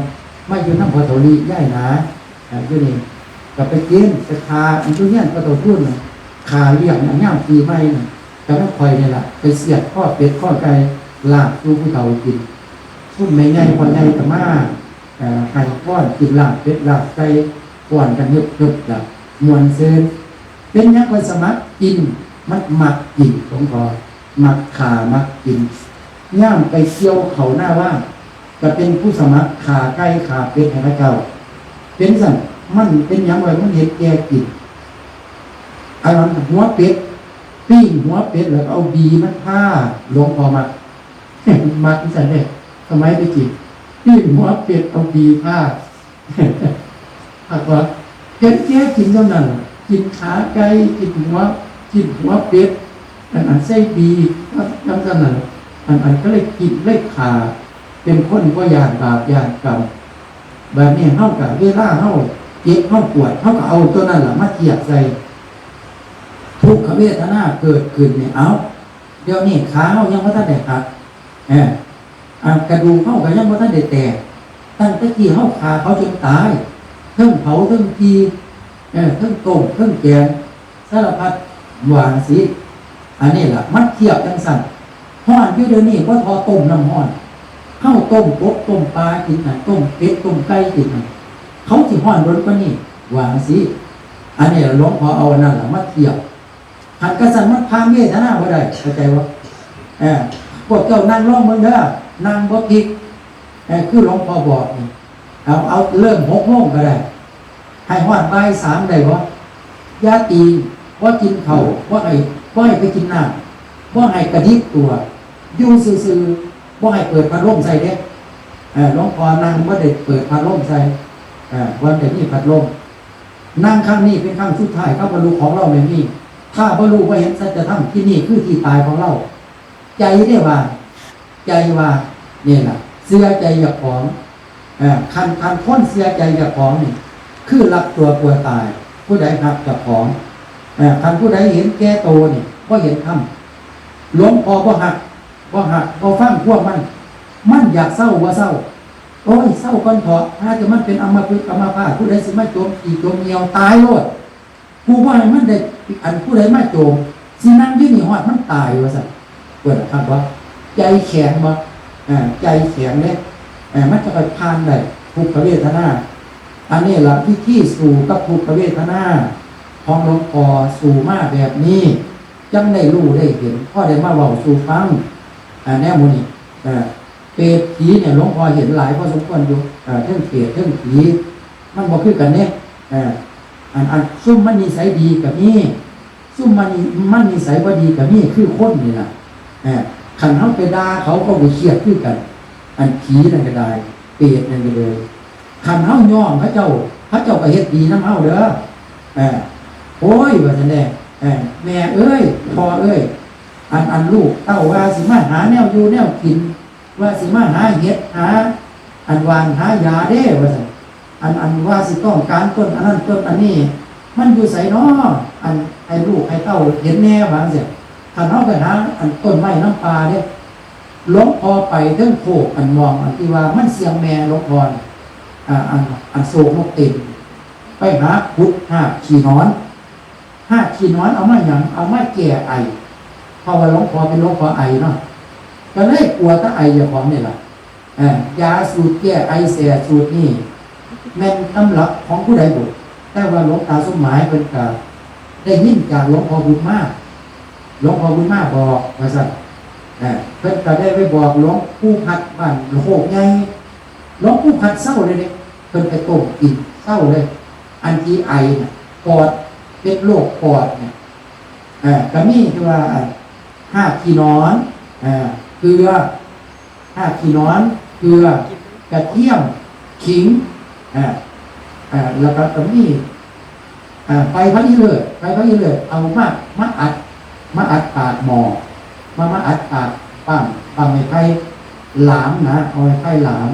มาอยู่นำพ่อเฒ่าลี ยายหนา อ่ะ อยู่นี่ ก็ไปกิน ไปฆ่า อันอยู่เฮือนป้าตะพูนน่ะ ฆ่าเลี้ยง อันยามปีใหม่น่ะ ก็นำข้อยนี่ล่ะ ไปเสียบคอเป็ดคอไก่ ลาบสู่ผู้เฒ่ากิน ซุมแม่ใหญ่พ่อใหญ่ก็มา เอ่อ ให้พร กินลาบเป็ดลาบไก่ ป้อนกันเฮิบๆ ล่ะ ม่วนซื่น เป็นหยังข้อยสมัครกิน มันมักกิน หลวงพ่อ มักฆ่า มักกิน ยามไปเกี่ยวข้าวหน้าว่าน ก็เป็นผู้สมัครฆ่าไก่ฆ่าเป็ดให้เขาเจ้า เป็นซั่น มันเป็นหยังวะ มันเฮ็ดแก่กิน อันนั้นหัวเป็ด ปิ้งหัวเป็ดแล้วก็เอาบีมันทา หลวงพ่อมัก มักซั่นเด้ สมัยแต่กี้ ปิ้งหัวเป็ดเอาบีทา หากว่าเฮ็ดแก่กินเท่านั้น กินขาไก่ กินหัว กินหัวเป็ด อัน อันใส่บี จั่งซั่นน่ะ อัน อันก็เลยกินเลยฆ่า เป็นคนบ่ย้านบาปย้านกรรม บัดนี้เฮาก็ เวลาเฮาเจ็บเฮาปวด เฮาก็เอาตัวนั้นล่ะมาเทียบใส่ ทุกขเวทนาเกิดขึ้นนี่ เอ้า เดี๋ยวนี้ขาเฮายังบ่ทันได้หัก เออ อ่ะ กระดูกเฮาก็ยังบ่ทันได้แตก ตั้งแต่กี้เฮาฆ่าเขาจนตาย เทิงเผา เทิงจี่ เออ เทิงต้ม เทิงแกง สารพัด ว่าจั่งซี้ อันนี้ล่ะ มันเทียบจั่งซั่น ฮ้อนอยู่เดี๋ยวนี้ บ่ทอต้มน้ำฮ้อน เฮาต้มกบ ต้มปลากินหั่น ต้มเป็ด ต้มไก่กินหั่น เขาสิฮ้อนโดนกว่านี้ ว่าจั่งซี้ อันนี้หลวงพ่อเอาอันนั้นล่ะมาเทียบ หันกระสันมันพาเวทนาบ่ได้ เข้าใจบ่ เออ พวกเจ้านั่งลองเบิ่งเด้อ นั่งบ่พลิก เออ คือหลวงพ่อบอกนี่ เอา เอาเริ่มหกโมงก็ได้ ให้ฮอดบ่ายสามได้บ่ อย่าตี บ่กินข้าว บ่ให้ บ่ให้ไปกินน้ำ บ่ให้กระดิกตัว อยู่ซื่อๆ บ่ให้เปิดพัดลมใส่เด้ เออ หลวงพ่อนั่งบ่ได้เปิดพัดลมใส่ เออ บ่ได้มีพัดลม นั่งครั้งนี้เป็นครั้งสุดท้าย คำบรรลุของเราไม่มี ถ้าบ่รู้บ่เห็นสัจธรรม ที่นี่คือที่ตายของเรา ใจได้ว่า ใจว่า นี่ล่ะ เชื่อใจเจ้าของ เออ คัน คันคนเชื่อใจเจ้าของนี่ คือรักตัวกลัวตาย ผู้ใดฮักเจ้าของ เออ คันผู้ใดเห็นแก่โตนี่ บ่เห็นธรรม หลวงพ่อบ่ฮัก บ่ฮัก บ่ฟังความมัน มันอยากเซาบ่เซา โอ้ย เซาก่อนเถาะ หาแต่มันเป็นอัมพฤกษ์อัมพาต ผู้ใดสิมาโจมตีโจมเหี่ยว ตายโลด ผู้บ่ให้มันได้ อันผู้ใดมาโจม สินั่งอยู่นี่ฮอดมันตายว่าซั่น เพิ่นน่ะครับว่า ใจแข็งบ่ อ่า ใจแข็งเด้ อ่า มันจะไปผ่านได้ ทุกขเวทนา อันนี้ล่ะวิธีสู้กับทุกขเวทนา ของหลวงพ่อสู้มาแบบนี้ จั่งได้รู้ได้เห็น พอได้มาเว้าสู่ฟัง อ่า แนวหมู่นี้ อ่า เปรตผีเนี่ยหลวงพ่อเห็นหลายพอสมควรอยู่ อ่า เทิงเปรตเทิงผี มันบ่คือกันเด้ อ่า อัน อันซุมมันนิสัยดีก็มี ซุมมันนิ มันนิสัยบ่ดีก็มี คือคนนี่ล่ะ อ่า คันเฮาไปด่าเขา เขาก็เครียดคือกัน อันผีนั่นก็ได้ เปรตนั่นก็เลย คันเฮาย้อมเขาเจ้า เขาเจ้าก็เฮ็ดดีนำเฮาเด้อ เออ โอ้ย ว่าซั่นแหละ เออ แม่เอ้ย พ่อเอ้ย อัน อันลูกเต้าว่าสิมาหาแนวอยู่แนวกิน ว่าสิมาหาเห็ด หา อันหว่านหายาเด้ ว่าซั่น อัน อันว่าสิต้องการต้นอันนั้นต้นอันนี้ มันอยู่ไสน้อ อันให้ลูกให้เต้าเห็นแน่ ว่าจั่งซี้ คันเฮาไปหาอันต้นไม้นำป่าเด้ หลวงพ่อไปเทิงโคกอันหม่องอันที่ว่ามันเสียงแม่หลวงพ่อน่ะ อ่า อัน อันโศกนกเต็น ไปหาขุดหากขี้หนอน หากขี้หนอนเอามาหยัง เอามาแก้ไอ เพราะว่าหลวงพ่อเป็นหลวงพ่อไอเนาะ ก็เลยกลัวแต่ไอเจ้าของนี่ล่ะ เอ่อ ยาสูตรแก้ไอแสสูตรนี่ แม่นตำรับของผู้ใดบุ แต่ว่าหลวงตาสมหมายเพิ่นก็ได้ยินจากหลวงพ่อบุญมา หลวงพ่อบุญมาบอกว่าซั่น เอ่อ เพิ่นก็ได้ไปบอกหลวงปู่พัดบ้านโคกใหญ่ หลวงปู่พัดเซาเลยเด้ เพิ่นไปต้มกินเซาเลย อันที่ไอน่ะ ปอด เป็นโรคปอดเนี่ย เอ่อ ก็มีที่ว่า อ่า หากขี้หนอน เอ่อ เกลือ หากขี้หนอน เกลือ กระเทียม ขิง อ่า อ่า แล้วก็ ก็มี อ่า ใบผักอีเลิศ ใบผักอีเลิศ เอามา มาอัด มาอัดปากหม้อ มา มาอัดปากบั้ง บั้งไม้ไผ่หลามนะ เอาไม้ไผ่หลาม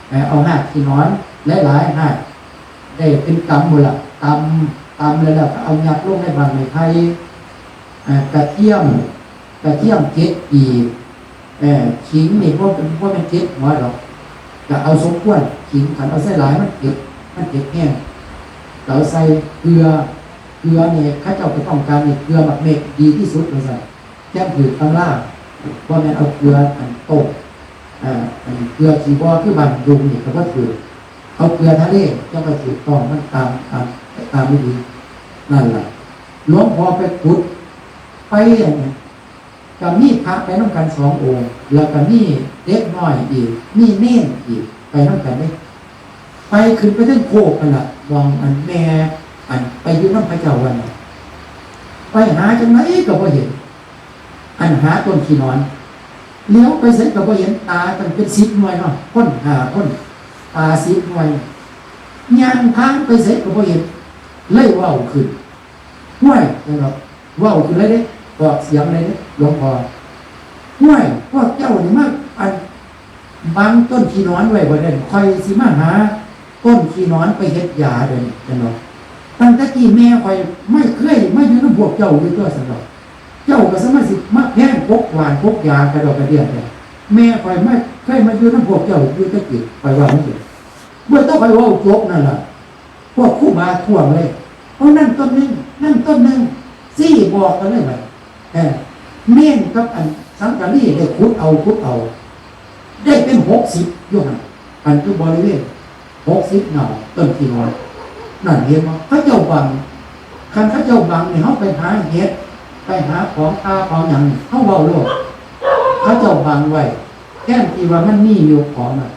เอ่อ เอาหากขี้หนอนหลายๆหาก ได้เป็นกำหมดละ ตำ ตำแล้ว แล้วก็เอายัดลงในบั้งไม้ไผ่ อ่า กระเทียม กระเทียมเจ็ดกีบ เอ่อ ขิงนี่บ่เป็น บ่เป็นเจ็ดหัวดอก ก็เอาสมควร ขิงคันเอาใส่หลายมันเจ็บ มันเจ็บแฮง ก็เอาใส่เกลือ เกลือนี่เขาเจ้าไปต้องการนี่เกลือหมากเม็ดดีที่สุดว่าซั่น แจ้งถือตำรา บ่แม่นเอาเกลืออันต้ม อ่า อันเกลือขี้บ่อคือบ้านดุงนี่ก็บ่ถือ เอาเกลือทะเลจั่งไปถูกต้อง มันตาม ตาม ตามวิธี นั่นล่ะ หลวงพ่อไปขุด ไปอันนี้ ก็มีพระไปนำกันสององค์ แล้วก็มีเด็กน้อยอีก มีเณรอีก ไปนำกันเด้ ไปขึ้นไปเทิงโคกนั่นล่ะ หม่องอันแม่ อันไปอยู่นำพระเจ้าวันน่ะ ไปหาจั่งใดก็บ่เห็น อันหาต้นขี้หนอน เหลียวไปไสก็บ่เห็น ตาตั้งเป็นสิบหน่วยเนาะ คนห้าคน ตาสิบหน่วย ย่างทางไปไสก็บ่เห็น เลยเว้าขึ้น ห้วย นั่นเนาะ เว้าขึ้นเลยเด้ ออกเสียงเลยเด้ หลวงพ่อ ห้วย พวกเจ้านี่มา อัน บังต้นขี้หนอนไว้บ่ได้ ข้อยสิมาหาต้นขี้หนอนไปเฮ็ดยาเด้อนี่ นั่นเนาะ ตั้งแต่กี้แม่ข้อยไม่เคยมาอยู่นำพวกเจ้าอยู่ตัวซั่นดอก เจ้าก็สามารถสิมาแพงพกหว่านพกยากระดอกกระเดี้ยแท้ แม่ข้อยมา เคยมาอยู่นำพวกเจ้าอยู่แต่กี้ ข้อยว่าจั่งซี้ เมื่อต้องข้อยเว้าจบนั่นล่ะ พวกครูบาท้วงเลย เอานั่นต้นหนึ่ง นั่นต้นหนึ่ง ซี้บอกกันเลยบัด เออ เณรกับอันสังกะรีได้ขุดเอา ขุดเอา ได้เป็นหกสิบอยู่หั่น อันอยู่บริเวณหกสิบเงาต้นขี้หนอน นั่นเห็นบ่ เขาเจ้าบัง คันเขาเจ้าบังนี่ เฮาไปหาเห็ด ไปหาของป่าของหยังนี่ เฮาเว้าโลด เขาเจ้าบังไว้ แทนที่ว่ามันมีอยู่ของน่ะ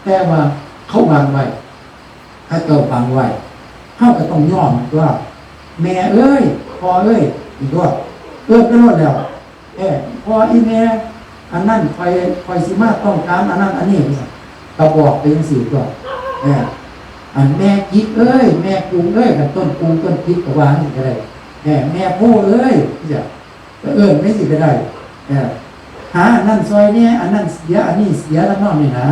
แต่ว่าเขาบังไว้ เขาเจ้าบังไว้ เฮาก็ต้องยอมตัว แม่เอ้ย พ่อเอ้ย นี่ตัว เอิ้นไปโลดแล้ว เอ้ย พ่ออีแม่ อันนั้นข้อย ข้อยสิมาต้องการอันนั้นอันนี้ ก็บอกไปจังซี่ตัว เอ้ย อันแม่จิกเอ้ย แม่กุงเอ้ย กับต้นกุงต้นจิกก็ว่าจังซี่ก็ได้ เอ้ย แม่โพเอ้ย จังซี่ ก็เอิ้นไปจังซี่ก็ได้ เอ้ย หาอันนั้นซอยแหน่ อันนั้นเสีย อันนี้เสีย ทำนองนี้นะ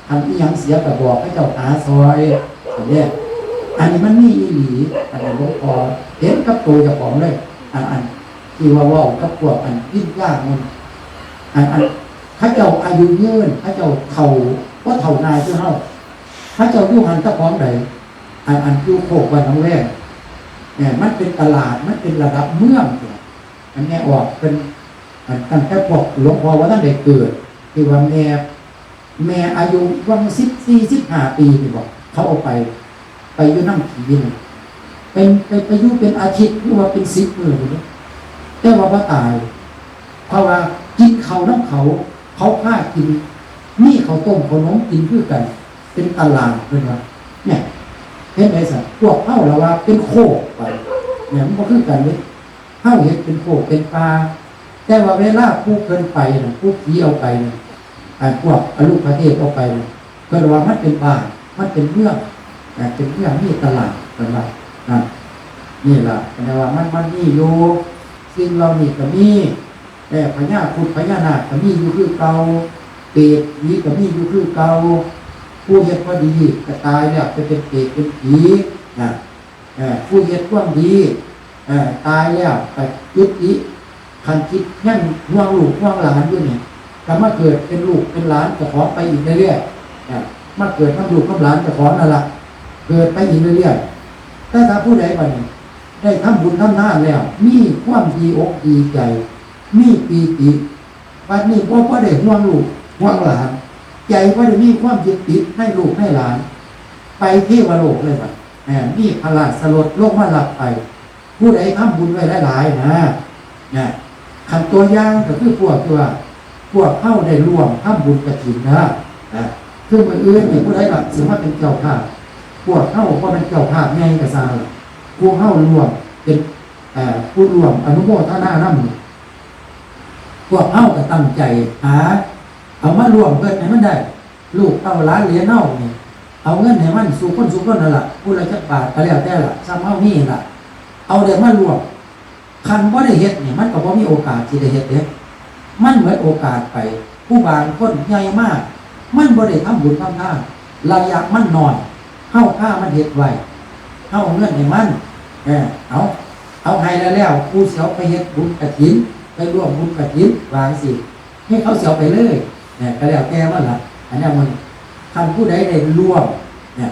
อันอิหยังเสียก็บอกเขาเจ้าหาซอย อันเนี้ย อันนี้มันมีอีหลี อันนี้หลวงพ่อเห็นกับตัวเจ้าของเลย อัน อันที่ว่าเว้ากับพวกอันวิญญาณมัน อัน อัน เขาเจ้าอายุยืน เขาเจ้าเฒ่า บ่เฒ่าง่ายคือเฮา เขาเจ้าอยู่หั้นตะของใด อัน อันอยู่โคกบ้านหนองแวง เนี่ย มันเป็นตลาด มันเป็นระดับเมือง อันแม่ออกเป็น อันตั้งแต่พวกหลวงพ่อว่าท่านได้เกิด ที่ว่าแม่ แม่อายุวังสิบสี่ สิบห้าปีนี่บอก เขาเอาไป ไปอยู่นำผีนี่ เป็น ไป ไปอยู่เป็นอาทิตย์ หรือว่าเป็นสิบมื้อนี่ แต่ว่าบ่ตาย เพราะว่ากินข้าวนำเขา เขาพากิน มีข้าวต้มข้าวนมกินคือกัน เป็นตลาดเพิ่นว่า เนี่ย เห็นไหมสัน พวกเฮาละว่าเป็นโคกไป เนี่ย มันบ่คือกันเลย เฮาเฮ็ดเป็นโคกเป็นป่า แต่ว่าเวลาผู้เพิ่นไปน่ะ ผู้ผีเอาไปน่ะ ไอ้พวกอรูปประเทศเอาไปน่ะ เพิ่นว่ามันเป็นบ้าน มันเป็นเมือง อ่า เป็นเมืองมีตลาด เพิ่นว่า อ่า นี่ล่ะ เพิ่นว่ามัน มันมีอยู่ สิ่งเหล่านี้ก็มี แต่พญาครุฑพญานาคก็มีอยู่คือเก่า เปรตผีก็มีอยู่คือเก่า ผู้เฮ็ดบ่ดีก็ตายแล้วไปเป็นเปรตเป็นผี นะ เอ่อ ผู้เฮ็ดความดี เอ่อ ตายแล้วไปจุติ คันคิดยังห่วงลูกห่วงหลานอยู่นี่ ก็มาเกิดเป็นลูกเป็นหลานเจ้าของไปอีกเรื่อยๆ อ่ะ มาเกิดนำลูกนำหลานเจ้าของนั่นล่ะ เกิดไปอีกเรื่อยๆ แต่ถ้าผู้ใดบัดนี้ ได้ทำบุญทำทานแล้ว มีความดีอกดีใจ มีปีติ บัดนี้บ่ บ่ได้ห่วงลูกห่วงหลาน ใจบ่ได้มีความยึดติดในลูกในหลาน ไปเทวโลกเลยบัด แหม มีพระราชรถลงมารับไป ผู้ใดทำบุญไว้หลายๆ นะ นะ คันตัวอย่างก็คือพวกที่ว่า พวกเฮาได้ร่วมทำบุญกฐินนะ นะ คือมื้ออื่นนี่ผู้ใดล่ะสิมาเป็นเจ้าภาพ พวกเฮาบ่เป็นเจ้าภาพใหญ่ก็ซ่าง พวกเฮาร่วมเป็น เอ่อ ผู้ร่วมอนุโมทนานำ พวกเฮาก็ตั้งใจหา เอามาร่วมเฮ็ดให้มันได้ ลูกเต้าหลานเหลนเฮานี่ เอาเงินให้มันสู่คนสู่คนนั่นล่ะ ผู้ละจักบาทก็แล้วแต่ล่ะ ส่ำเฮามีล่ะ เอาได้มาร่วม คันบ่ได้เฮ็ดนี่ มันก็บ่มีโอกาสสิได้เฮ็ดเด้ มันหมดโอกาสไป ผู้บางคนใหญ่มาก มันบ่ได้ทำบุญทำทาน ระยะมันน้อย เฮาพามันเฮ็ดไว้ เฮาเอาเงินให้มัน เออ เอา เอาให้แล้วแล้ว ผู้สิเอาไปเฮ็ดบุญกฐิน ไปร่วมบุญกฐิน ว่าจั่งซี้ ให้เขาสิเอาไปเลย เนี่ย ก็แล้วแต่มันล่ะ อันเนี้ยมัน คันผู้ใดได้ร่วม เนี่ย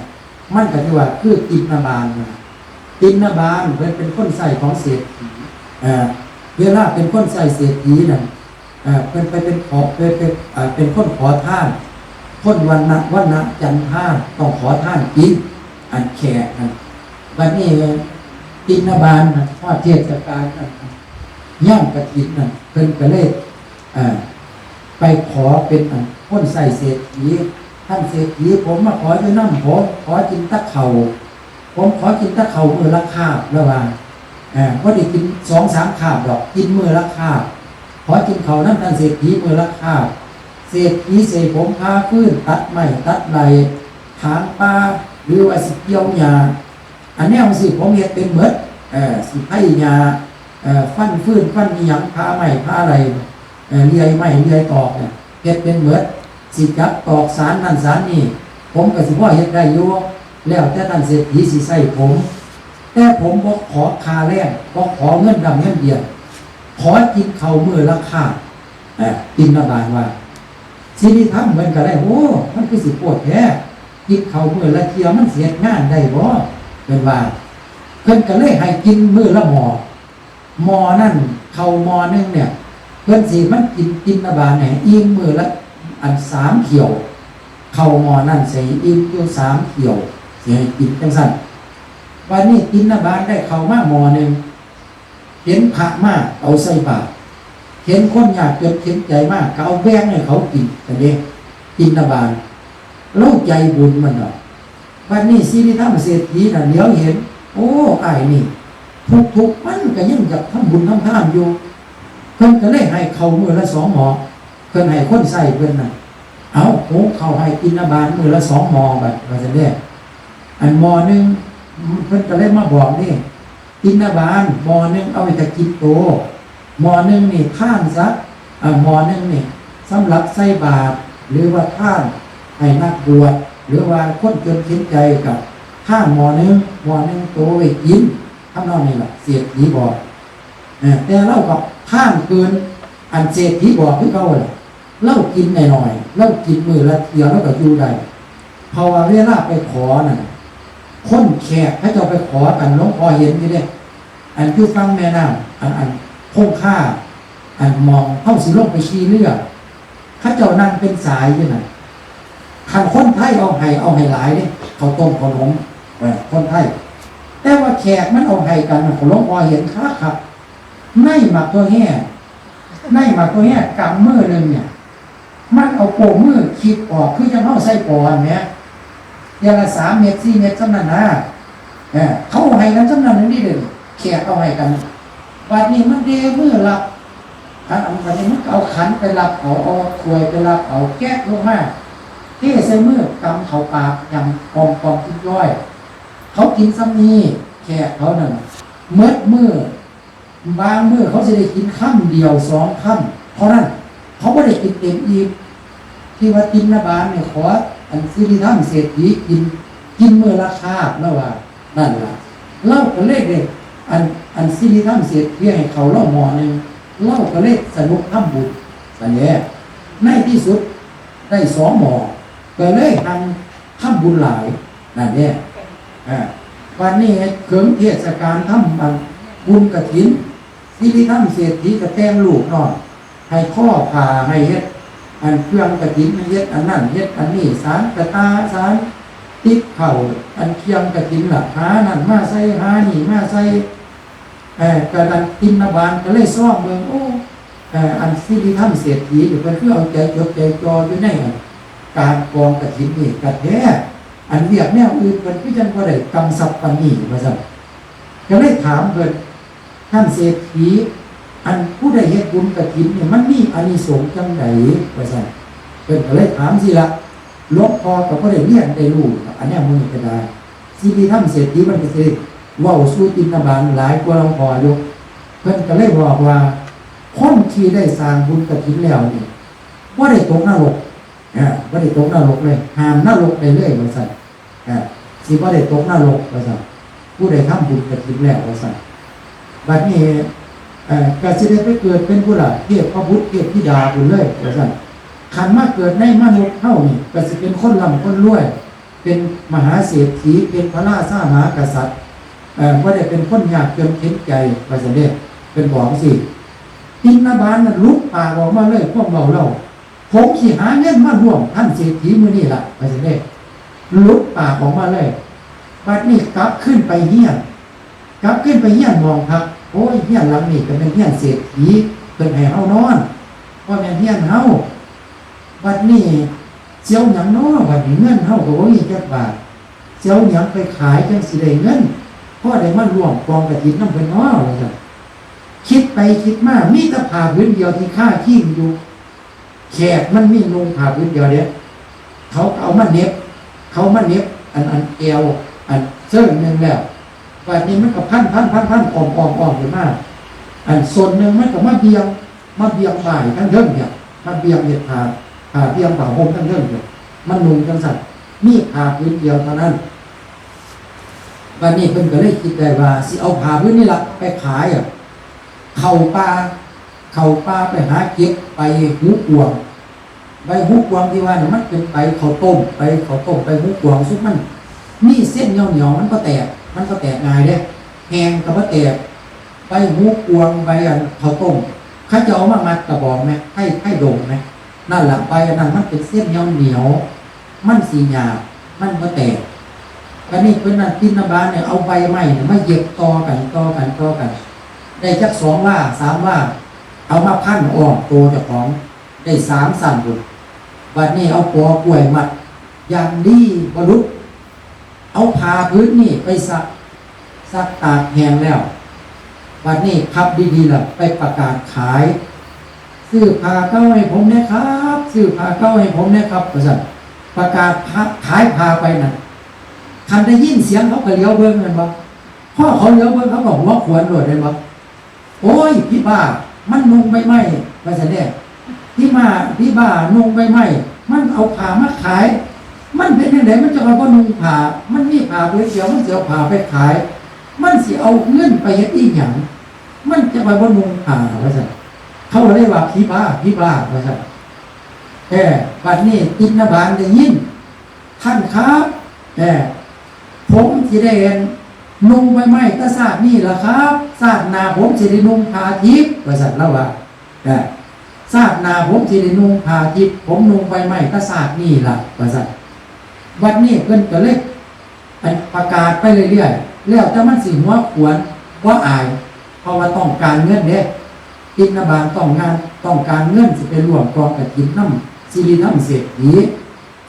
มันก็ถือว่าคือติณบาลนะ ติณบาลเพิ่นเป็นคนใช้ของเศรษฐี เอ่อ เวลาเป็นคนใช้เศรษฐีนั่น เอ่อ เพิ่นไปเป็นขอ เพิ่นเป็น เอ่อ เป็นคนขอทาน คนวรรณะ วรรณะจันทาน ต้องขอทานกิน อันแขกนั่น บัดนี้ติณบาลนะ ฮอดเทศกาลนั่น ยามกฐินนั่น เพิ่นก็เลย เอ่อ ไปขอเป็นอันคนใช้เศรษฐี ท่านเศรษฐี ผมมาขออยู่นำ ผมขอกินแต่ข้าว ผมขอกินแต่ข้าวมื้อละคาบ แล้วว่า เอ่อ บ่ได้กินสองสามคาบดอก กินมื้อละคาบ ขอกินข้าวนำท่านเศรษฐีมื้อละคาบ เศรษฐีสิให้ผมพาฟืนตัดไม้ตัดไร่ ถางป่า หรือว่าสิเกี่ยวหญ้า อันแนวจั่งซี้ผมเฮ็ดเป็นหมด เอ่อ สิไถหญ้า เอ่อ ฟันฟืนฟันอิหยัง ผ่าไม้ผ่าไร่ เอ่อ เลื่อยไม้เลื่อยตอกเนี่ย เฮ็ดเป็นหมด สิจับตอกสานนั่นสานนี่ ผมก็สิพอเฮ็ดได้อยู่ แล้วแต่ท่านเศรษฐีสิใช้ผม แต่ผมบ่ขอค่าแรง บ่ขอเงินดำเงินเดือน ขอกินข้าวมื้อละคาบ เอ่อ ติณบาลว่า สิริธรรมเพิ่นก็เลย โอ้ มันคือสิโพดแท้ กินข้าวมื้อละเทื่อมันสิเฮ็ดงานได้บ่ เพิ่นว่า เพิ่นก็เลยให้กินมื้อละหม้อ หม้อนั่น ข้าวหม้อหนึ่งเนี่ย เพิ่นสิมันกินติณบาลให้อิ่มมื้อละอันสามเที่ยว ข้าวหม้อนั่นสิให้อิ่มอยู่สามเที่ยว สิให้กินจั่งซั้น บัดนี้ติณฑบาตได้ข้าวมาหม้อหนึ่ง เห็นพระมาเอาใส่บาตร เห็นคนยากจนเข็ญใจมาก็เอาแบ่งให้เขากิน จั่งซี้ ติณฑบาต ลาวใจบุญมันดอก บัดนี้สิริธรรมเศรษฐีน่ะเหลียวเห็น โอ้ อ้ายนี่ ทุกข์ๆ มันก็ยังอยากทำบุญทำทานอยู่ เพิ่นก็เลยให้ข้าวมื้อละสองหม้อ เพิ่นให้คนใช้เพิ่นน่ะ เอาหุงข้าวให้ติณฑบาตมื้อละสองหม้อบัด ว่าซั่นเด้ อันหม้อหนึ่ง เพิ่นก็เลยมาบอกนี่ ติณฑบาตหม้อหนึ่งเอาไว้ถ้ากินโต หม้อหนึ่งนี่ทานซะ อ่า หม้อหนึ่งนี่สำหรับใส่บาตร หรือว่าทานให้นักบวช หรือว่าคนจนเข็ญใจก็ทานหม้อหนึ่ง หม้อหนึ่งโตไว้กิน ทำนองนี้ล่ะ เศรษฐีบอก เออ แต่ลาวก็ทานเกิน อันเศรษฐีบอกคือเก่าแหละ ลาวกินหน่อยๆ ลาวกินมื้อละเทื่อลาวก็อยู่ได้ เพราะว่าเวลาไปขอนั่น คนแขกเขาเจ้าไปขอกัน หลวงพ่อเห็นอยู่เด้ อันอยู่ฝั่งแม่น้ำ อัน อันคงคา อันหม่องเฮาสิลงไปขี่เรือ เขาเจ้านั่งเป็นสายอยู่นั่น คันคนไทยเอาให้ เอาให้หลายเด้ ข้าวต้มข้าวหนม เออ คนไทย แต่ว่าแขกมันเอาให้กันน่ะ หลวงพ่อเห็นคักๆ ในหมากถั่วแห่ ในหมากถั่วแห่กำมือหนึ่งเนี่ย มันเอาโป้งมือขีดออก คือจั่งเฮาใส่ปอหั่นแหม เทื่อละสามเม็ด สี่เม็ด ส่ำนั้นนะ เออ เขาให้กันส่ำนั้นนี่เด้อ แขกเอาให้กัน บัดนี้มันเดมือรับ อ่ะ บัดนี้มันก็เอาขันไปรับเอา เอาถ้วยไปรับเอา แกะลงมา เทใส่มือ กำเข้าปาก ยำกอมๆ กินจ้อย เขากินส่ำนี้ แขกเขานั่นน่ะ หมดมื้อ บางมื้อเขาสิได้กินคำเดียวสองคำเท่านั้น เขาบ่ได้กินเต็มอิ่ม ที่ว่าติณฑบาตเนี่ย ขออันสิริธรรมเศรษฐีกิน กินมื้อละคาบ ลาวว่า นั่นล่ะ ลาวก็เลยได้ อัน อันสิริธรรมเศรษฐีให้ข้าวลาวหม้อหนึ่ง ลาวก็เลยสนุกทำบุญ ซั่นแหละ ในที่สุดได้สองหม้อ ก็เลยหังทำบุญหลาย นั่นแหละ อ่า บัดนี้เถิงเทศกาลทำบุญกฐิน สิริธรรมเศรษฐีก็แต่งลูกน้อย ให้ทอผ้า ให้เฮ็ด อันเครื่องกฐิน ให้เฮ็ดอันนั้น เฮ็ดอันนี้ สานกะตา สานติ๊บเข้า อันเครื่องกฐินล่ะ หานั่นมาใส่ หานี่มาใส่ เอ่อ ก็นั่น ติณฑบาตก็เลยซองเบิ่ง โอ้ เอ่อ อันสิริธรรมเศรษฐีนี่ เพิ่นคือเอาใจจดใจจ่ออยู่ในอันการกองกฐินนี่คักแท้ อันเวียกแนวอื่นเพิ่นคือจั่งบ่ได้กำซับปานนี้ ว่าซั่น ก็เลยถามเพิ่น ท่านเศรษฐี อันผู้ใดเฮ็ดบุญกฐินนี่ มันมีอานิสงส์จั่งใด ว่าซั่น เพิ่นก็เลยถามสิล่ะ หลวงพ่อก็บ่ได้เรียนได้รู้ อันเนี้ยมื้อนี้ก็ได้ สิริธรรมเศรษฐีมันก็สิเว้าสู่ติณฑบาตหลายกว่าหลวงพ่ออยู่ เพิ่นก็เลยบอกว่า คนที่ได้สร้างบุญกฐินแล้วนี่ บ่ได้ตกนรก อ่า บ่ได้ตกนรกเลย ห้ามนรกได้เลย ว่าซั่น อ่า สิบ่ได้ตกนรก ว่าซั่น ผู้ใดทำบุญกฐินแล้ว ว่าซั่น บัดนี้ เอ่อ ก็สิได้ไปเกิดเป็นผู้ล่ะ เทพบุตรเทพธิดาพุ้นเลย ว่าซั่น คันมาเกิดในมนุษย์เฮานี่ ก็สิเป็นคนร่ำคนรวย เป็นมหาเศรษฐี เป็นพระราชามหากษัตริย์ เอ่อ บ่ได้เป็นคนยากจนเข็ญใจ ว่าซั่นเด้ เพิ่นบอกจั่งซี้ ติณฑบาตน่ะหลุดปากออกมาเลย ความเว้าลาว ผมสิหาเงินมาร่วมท่านเศรษฐีมื้อนี้ล่ะ ว่าซั่นเด้ หลุดปากออกมาเลย บัดนี้กลับคืนไปเฮือน กลับคืนไปเฮือนหม้องพัก โอ้ย เฮือนหลังนี้ก็แม่นเฮือนเศรษฐี เพิ่นให้เฮานอน บ่แม่นเฮือนเฮา บัดนี้สิเอาหยังน้อ บัดนี้เงินเฮาก็บ่มีจักบาท สิเอาหยังไปขายจั่งสิได้เงิน พอได้มาร่วมกองกฐินนำเพิ่นน้อ ว่าซั่น คิดไปคิดมา มีแต่ผ้าผืนเดียวที่คาคิงอยู่ แขกมันมีนุ่งผ้าผืนเดียวเด้ เขาก็เอามาเหน็บ เขามาเหน็บ อัน อันแอว อันเซิงหนึ่งแล้ว บัดนี้มันก็พันพันพันพัน อ้อมอ้อมอ้อมขึ้นมา อันส้นหนึ่งมันก็มาเบี่ยง มาเบี่ยงบ่ายทั้งเทิงเนี่ย มาเบี่ยงเฮ็ดผ้า ผ้าเบี่ยงผ้าห่มทั้งเทิงเนี่ย มันนุ่งจั่งซั่น มีผ้าผืนเดียวเท่านั้น บัดนี้เพิ่นก็เลยคิดได้ว่า สิเอาผ้าผืนนี้ล่ะไปขายอะ เข้าป่า เข้าป่าไปหาเก็บใบหูกวาง ใบหูกวางที่ว่าน่ะ มันเป็นใบข้าวต้ม ใบข้าวต้ม ใบหูกวาง ซุมมันมีเส้นเหนียวๆ มันบ่แตก มันบ่แตกง่ายเด้ แห้งก็บ่แตก ใบหูกวาง ใบอันข้าวต้ม เขาเจ้าเอามามัดกระบองแหม ไผ่ ไผ่ดงแหม นั่นล่ะ ใบอันนั้นมันเป็นเส้นเหนียวๆ มันสิหยาบ มันบ่แตก บัดนี้เพิ่นนั่น ตินนาบานเนี่ย เอาใบไม้เนี่ยมาเย็บต่อกัน ต่อกัน ต่อกัน ได้จักสองวา สามวา เอามาพันอ้อมโตเจ้าของ ได้สามชั้นพุ้น บัดนี้เอาปอกล้วยมัดอย่างดีบ่หลุด เอาผ้าผืนนี้ไปซัก ซักตากแห้งแล้ว บัดนี้พับดีๆ แล้วไปประกาศขาย "ซื้อผ้าเก่าให้ผมแหน่ครับ ซื้อผ้าเก่าให้ผมแหน่ครับ" ว่าซั่น ประกาศขายผ้าไปนั่น คันได้ยินเสียงเขาก็เหลียวเบิ่งแม่นบ่ พอเขาเหลียวเบิ่งเขาก็หัวขวนโลดแม่นบ่ "โอ้ย ผีบ้า มันนุ่งใบไม้" ว่าซั่นเด้ "ผีบ้า ผีบ้านุ่งใบไม้ มันเอาผ้ามาขาย มันเป็นจั่งใด มันจั่งว่าบ่นุ่งผ้า มันมีผ้าผืนเดียว มันสิเอาผ้าไปขาย มันสิเอาเงินไปเฮ็ดอีหยัง มันจั่งว่าบ่นุ่งผ้า" ว่าซั่น เขาก็เลยว่า "ผีบ้า ผีบ้า" ว่าซั่น เออ บัดนี้ตินนาบานได้ยิน "ท่านครับ เออ ผมสิได้นุ่งใบไม้แต่ชาตินี้ล่ะครับ ชาติหน้าผมสิได้นุ่งผ้าทิพย์" ว่าซั่น ลาวว่า "เออ ชาติหน้าผมสิได้นุ่งผ้าทิพย์ ผมนุ่งใบไม้แต่ชาตินี้ล่ะ" ว่าซั่น บัดนี้เพิ่นก็เลย อันประกาศไปเรื่อยๆ แล้วแต่มันสิหัวขวน บ่อาย เพราะว่าต้องการเงินเด้ ตินนาบานต้องงาน ต้องการเงินสิไปร่วมกองกฐินนำสิริธรรมเศรษฐี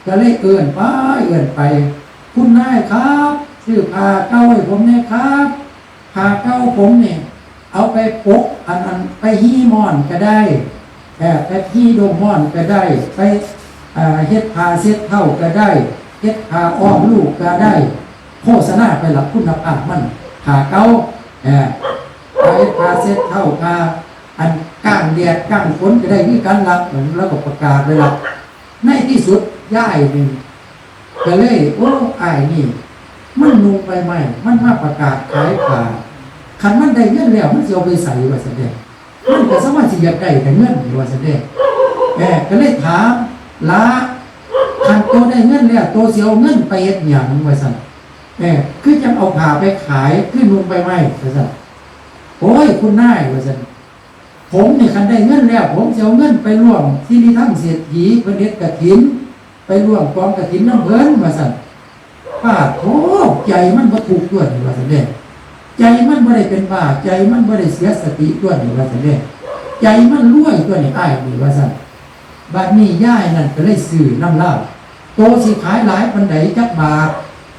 ก็เลยเอิ้นไป เอิ้นไป "คุณนายครับ ซื้อผ้าเก่าให้ผมแหน่ครับ ผ้าเก่าผมเนี่ย เอาไปปก อัน อัน ไปฮี่ม่อนก็ได้ เอ่อ ไปฮี่โดมม่อนก็ได้ ไป เอ่อ เฮ็ดผ้าเช็ดเท้าก็ได้ เฮ็ดผ้าอ้อมลูกก็ได้" โฆษณาไปละคุณภาพมัน ผ้าเก่า เอ่อ ไปผ้าเช็ดเท้า ผ้าอันกางแดดกางฝนก็ได้คือกันละ แล้วก็ประกาศไปละ ในที่สุดยายนี่ก็เลย "โอ้ อ้ายนี่ มันนุ่งใบไม้ มันมาประกาศขายผ้า คันมันได้เงินแล้วมันสิเอาไปใส" ว่าซั่นเด้ มันก็สามารถสิอยากได้แต่เงินนี่ว่าซั่นเด้ เออ ก็เลยถาม "หล้า คันโตได้เงินแล้ว โตสิเอาเงินไปเฮ็ดหยัง" ว่าซั่น เออ "คือจั่งเอาผ้าไปขาย คือนุ่งใบไม้" ว่าซั่น "โอ้ย คุณนาย" ว่าซั่น "ผมนี่คันได้เงินแล้ว ผมสิเอาเงินไปร่วมสิริธรรมเศรษฐี เพิ่นเฮ็ดกฐิน ไปร่วมกองกฐินนำเพิ่น" ว่าซั่น ปาดโธ่ ใจมันบ่ทุกข์ตั๊วนี่ว่าซั่นเด้ ใจมันบ่ได้เป็นบ้า ใจมันบ่ได้เสียสติตั๊วนี่ว่าซั่นเด้ ใจมันรวยตั๊วนี่อ้ายนี่ว่าซั่น บัดนี้ยายนั่นก็เลยซื้อนำลาว "โตสิขายหลายปานใด จักบาท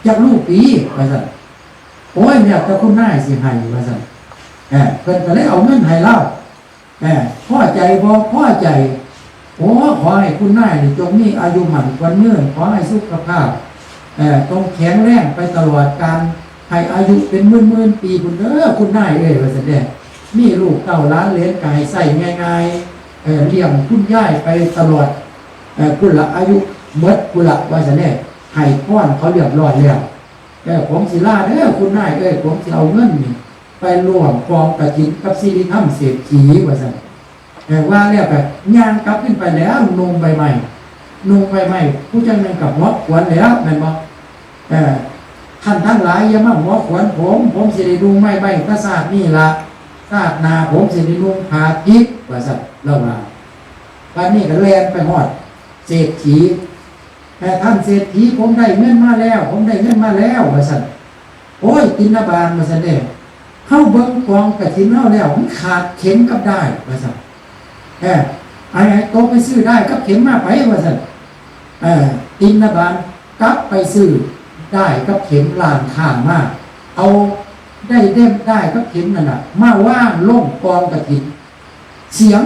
จักรูปี" ว่าซั่น "โอ้ย แล้วแต่คุณนายสิให้" ว่าซั่น เออ เพิ่นก็เลยเอาเงินให้ลาว เออ พอใจบ่ พอใจ "โอ้ ขอให้คุณนายนี่จงมีอายุมั่นขวัญยืน ขอให้สุขภาพ เออ จงแข็งแรงไปตลอดกาล ให้อายุเป็นหมื่นๆ ปีพุ้นเด้อคุณนายเอ้ย" ว่าซั่นเด้ "มีลูกเต้าหลานเหลนก็ให้ใช้ง่ายๆ เออ เลี้ยงคุณยายไปตลอด เออ พุ้นละ อายุหมดพุ้นละ" ว่าซั่นเด้ ให้พรเขาเรียบร้อยแล้ว เออ "ผมสิลาเด้อคุณนายเอ้ย ผมสิเอาเงินนี่ไปร่วมกองกฐินกับสิริธรรมเศรษฐี" ว่าซั่น เออ ว่าแล้วก็ย่างกลับขึ้นไปแล้ว นุ่งใบไม้ นุ่งใบไม้ ผู้จั่งหนึ่งก็หัวขวนแล้ว แม่นบ่ เออ "ท่านทั้งหลายอย่ามาหัวขวนผม ผมสิได้นุ่งใบไม้แต่ชาตินี้ละ ชาติหน้าผมสิได้นุ่งผ้าทิพย์" ว่าซั่น ลาวว่า บัดนี้ก็แล่นไปฮอดเศรษฐี "เออ ท่านเศรษฐี ผมได้เงินมาแล้ว ผมได้เงินมาแล้ว" ว่าซั่น "โอ้ย ตินนาบาน" ว่าซั่นเด้ "เฮาเบิ่งกองกฐินเฮาแล้ว มันขาดเข็มกับด้าย" ว่าซั่น เออ "ให้ ให้โตไปซื้อด้ายกับเข็มมาไป" ว่าซั่น เออ ตินนาบานกลับไปซื้อด้ายกับเข็มร้านค้ามา เอาได้เล่มด้ายกับเข็มนั่นน่ะ มาวางลงกองกฐิน เสียง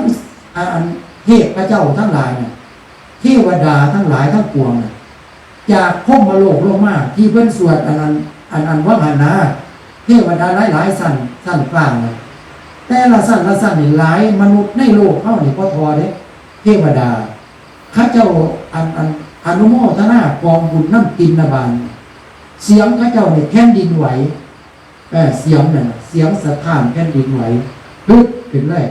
อ่า อันเทพเจ้าทั้งหลายน่ะ เทวดาทั้งหลายทั้งปวงน่ะ จากพรหมโลกลงมา ที่เพิ่นสวดอันนั้น อันนั้นว่าหั้นนะ เทวดาหลายๆ ชั้น ชั้นฟ้าน่ะ แต่ละชั้นละชั้นนี่หลาย มนุษย์ในโลกเฮานี่บ่ทอเด้ เทวดา เขาเจ้า อัน อัน อนุโมทนากองบุญนำตินนาบาน เสียงเขาเจ้านี่แผ่นดินไหว เออ เสียงนั่นน่ะ เสียงสะท้านแผ่นดินไหว ฮึดขึ้นเลย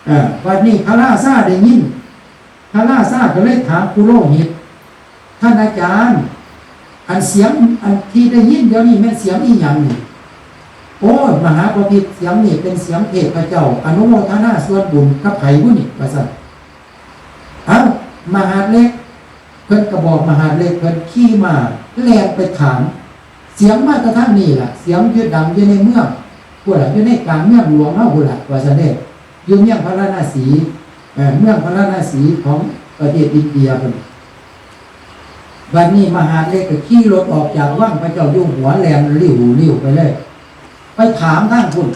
เออ บัดนี้พระราชาได้ยิน พระราชาก็เลยถามปุโรหิต "ท่านอาจารย์ อันเสียงอันที่ได้ยินเดี๋ยวนี้แม่นเสียงอีหยังนี่" "โอ้ย มหาบพิตร เสียงนี่เป็นเสียงเทพเจ้า อนุโมทนาส่วนบุญกับไผบุนี่" ว่าซั่น เอ้า มหาดเล็ก เพิ่นก็บอกมหาดเล็ก เพิ่นขี่ม้าแล่นไปถาม เสียงมาแต่ทางนี้ล่ะ เสียงอยู่ดังอยู่ในเมือง พุ้นล่ะ อยู่ในกลางเมืองหลวงเฮาพุ้นล่ะ ว่าซั่นเด้ อยู่เมืองพาราณสี เอ่อ เมืองพาราณสีของประเทศอินเดียพุ้น บัดนี้มหาดเล็กก็ขี่รถออกจากวังพระเจ้าอยู่หัว แล่นลิ่วๆไปเลย ไปถามทางพุ้น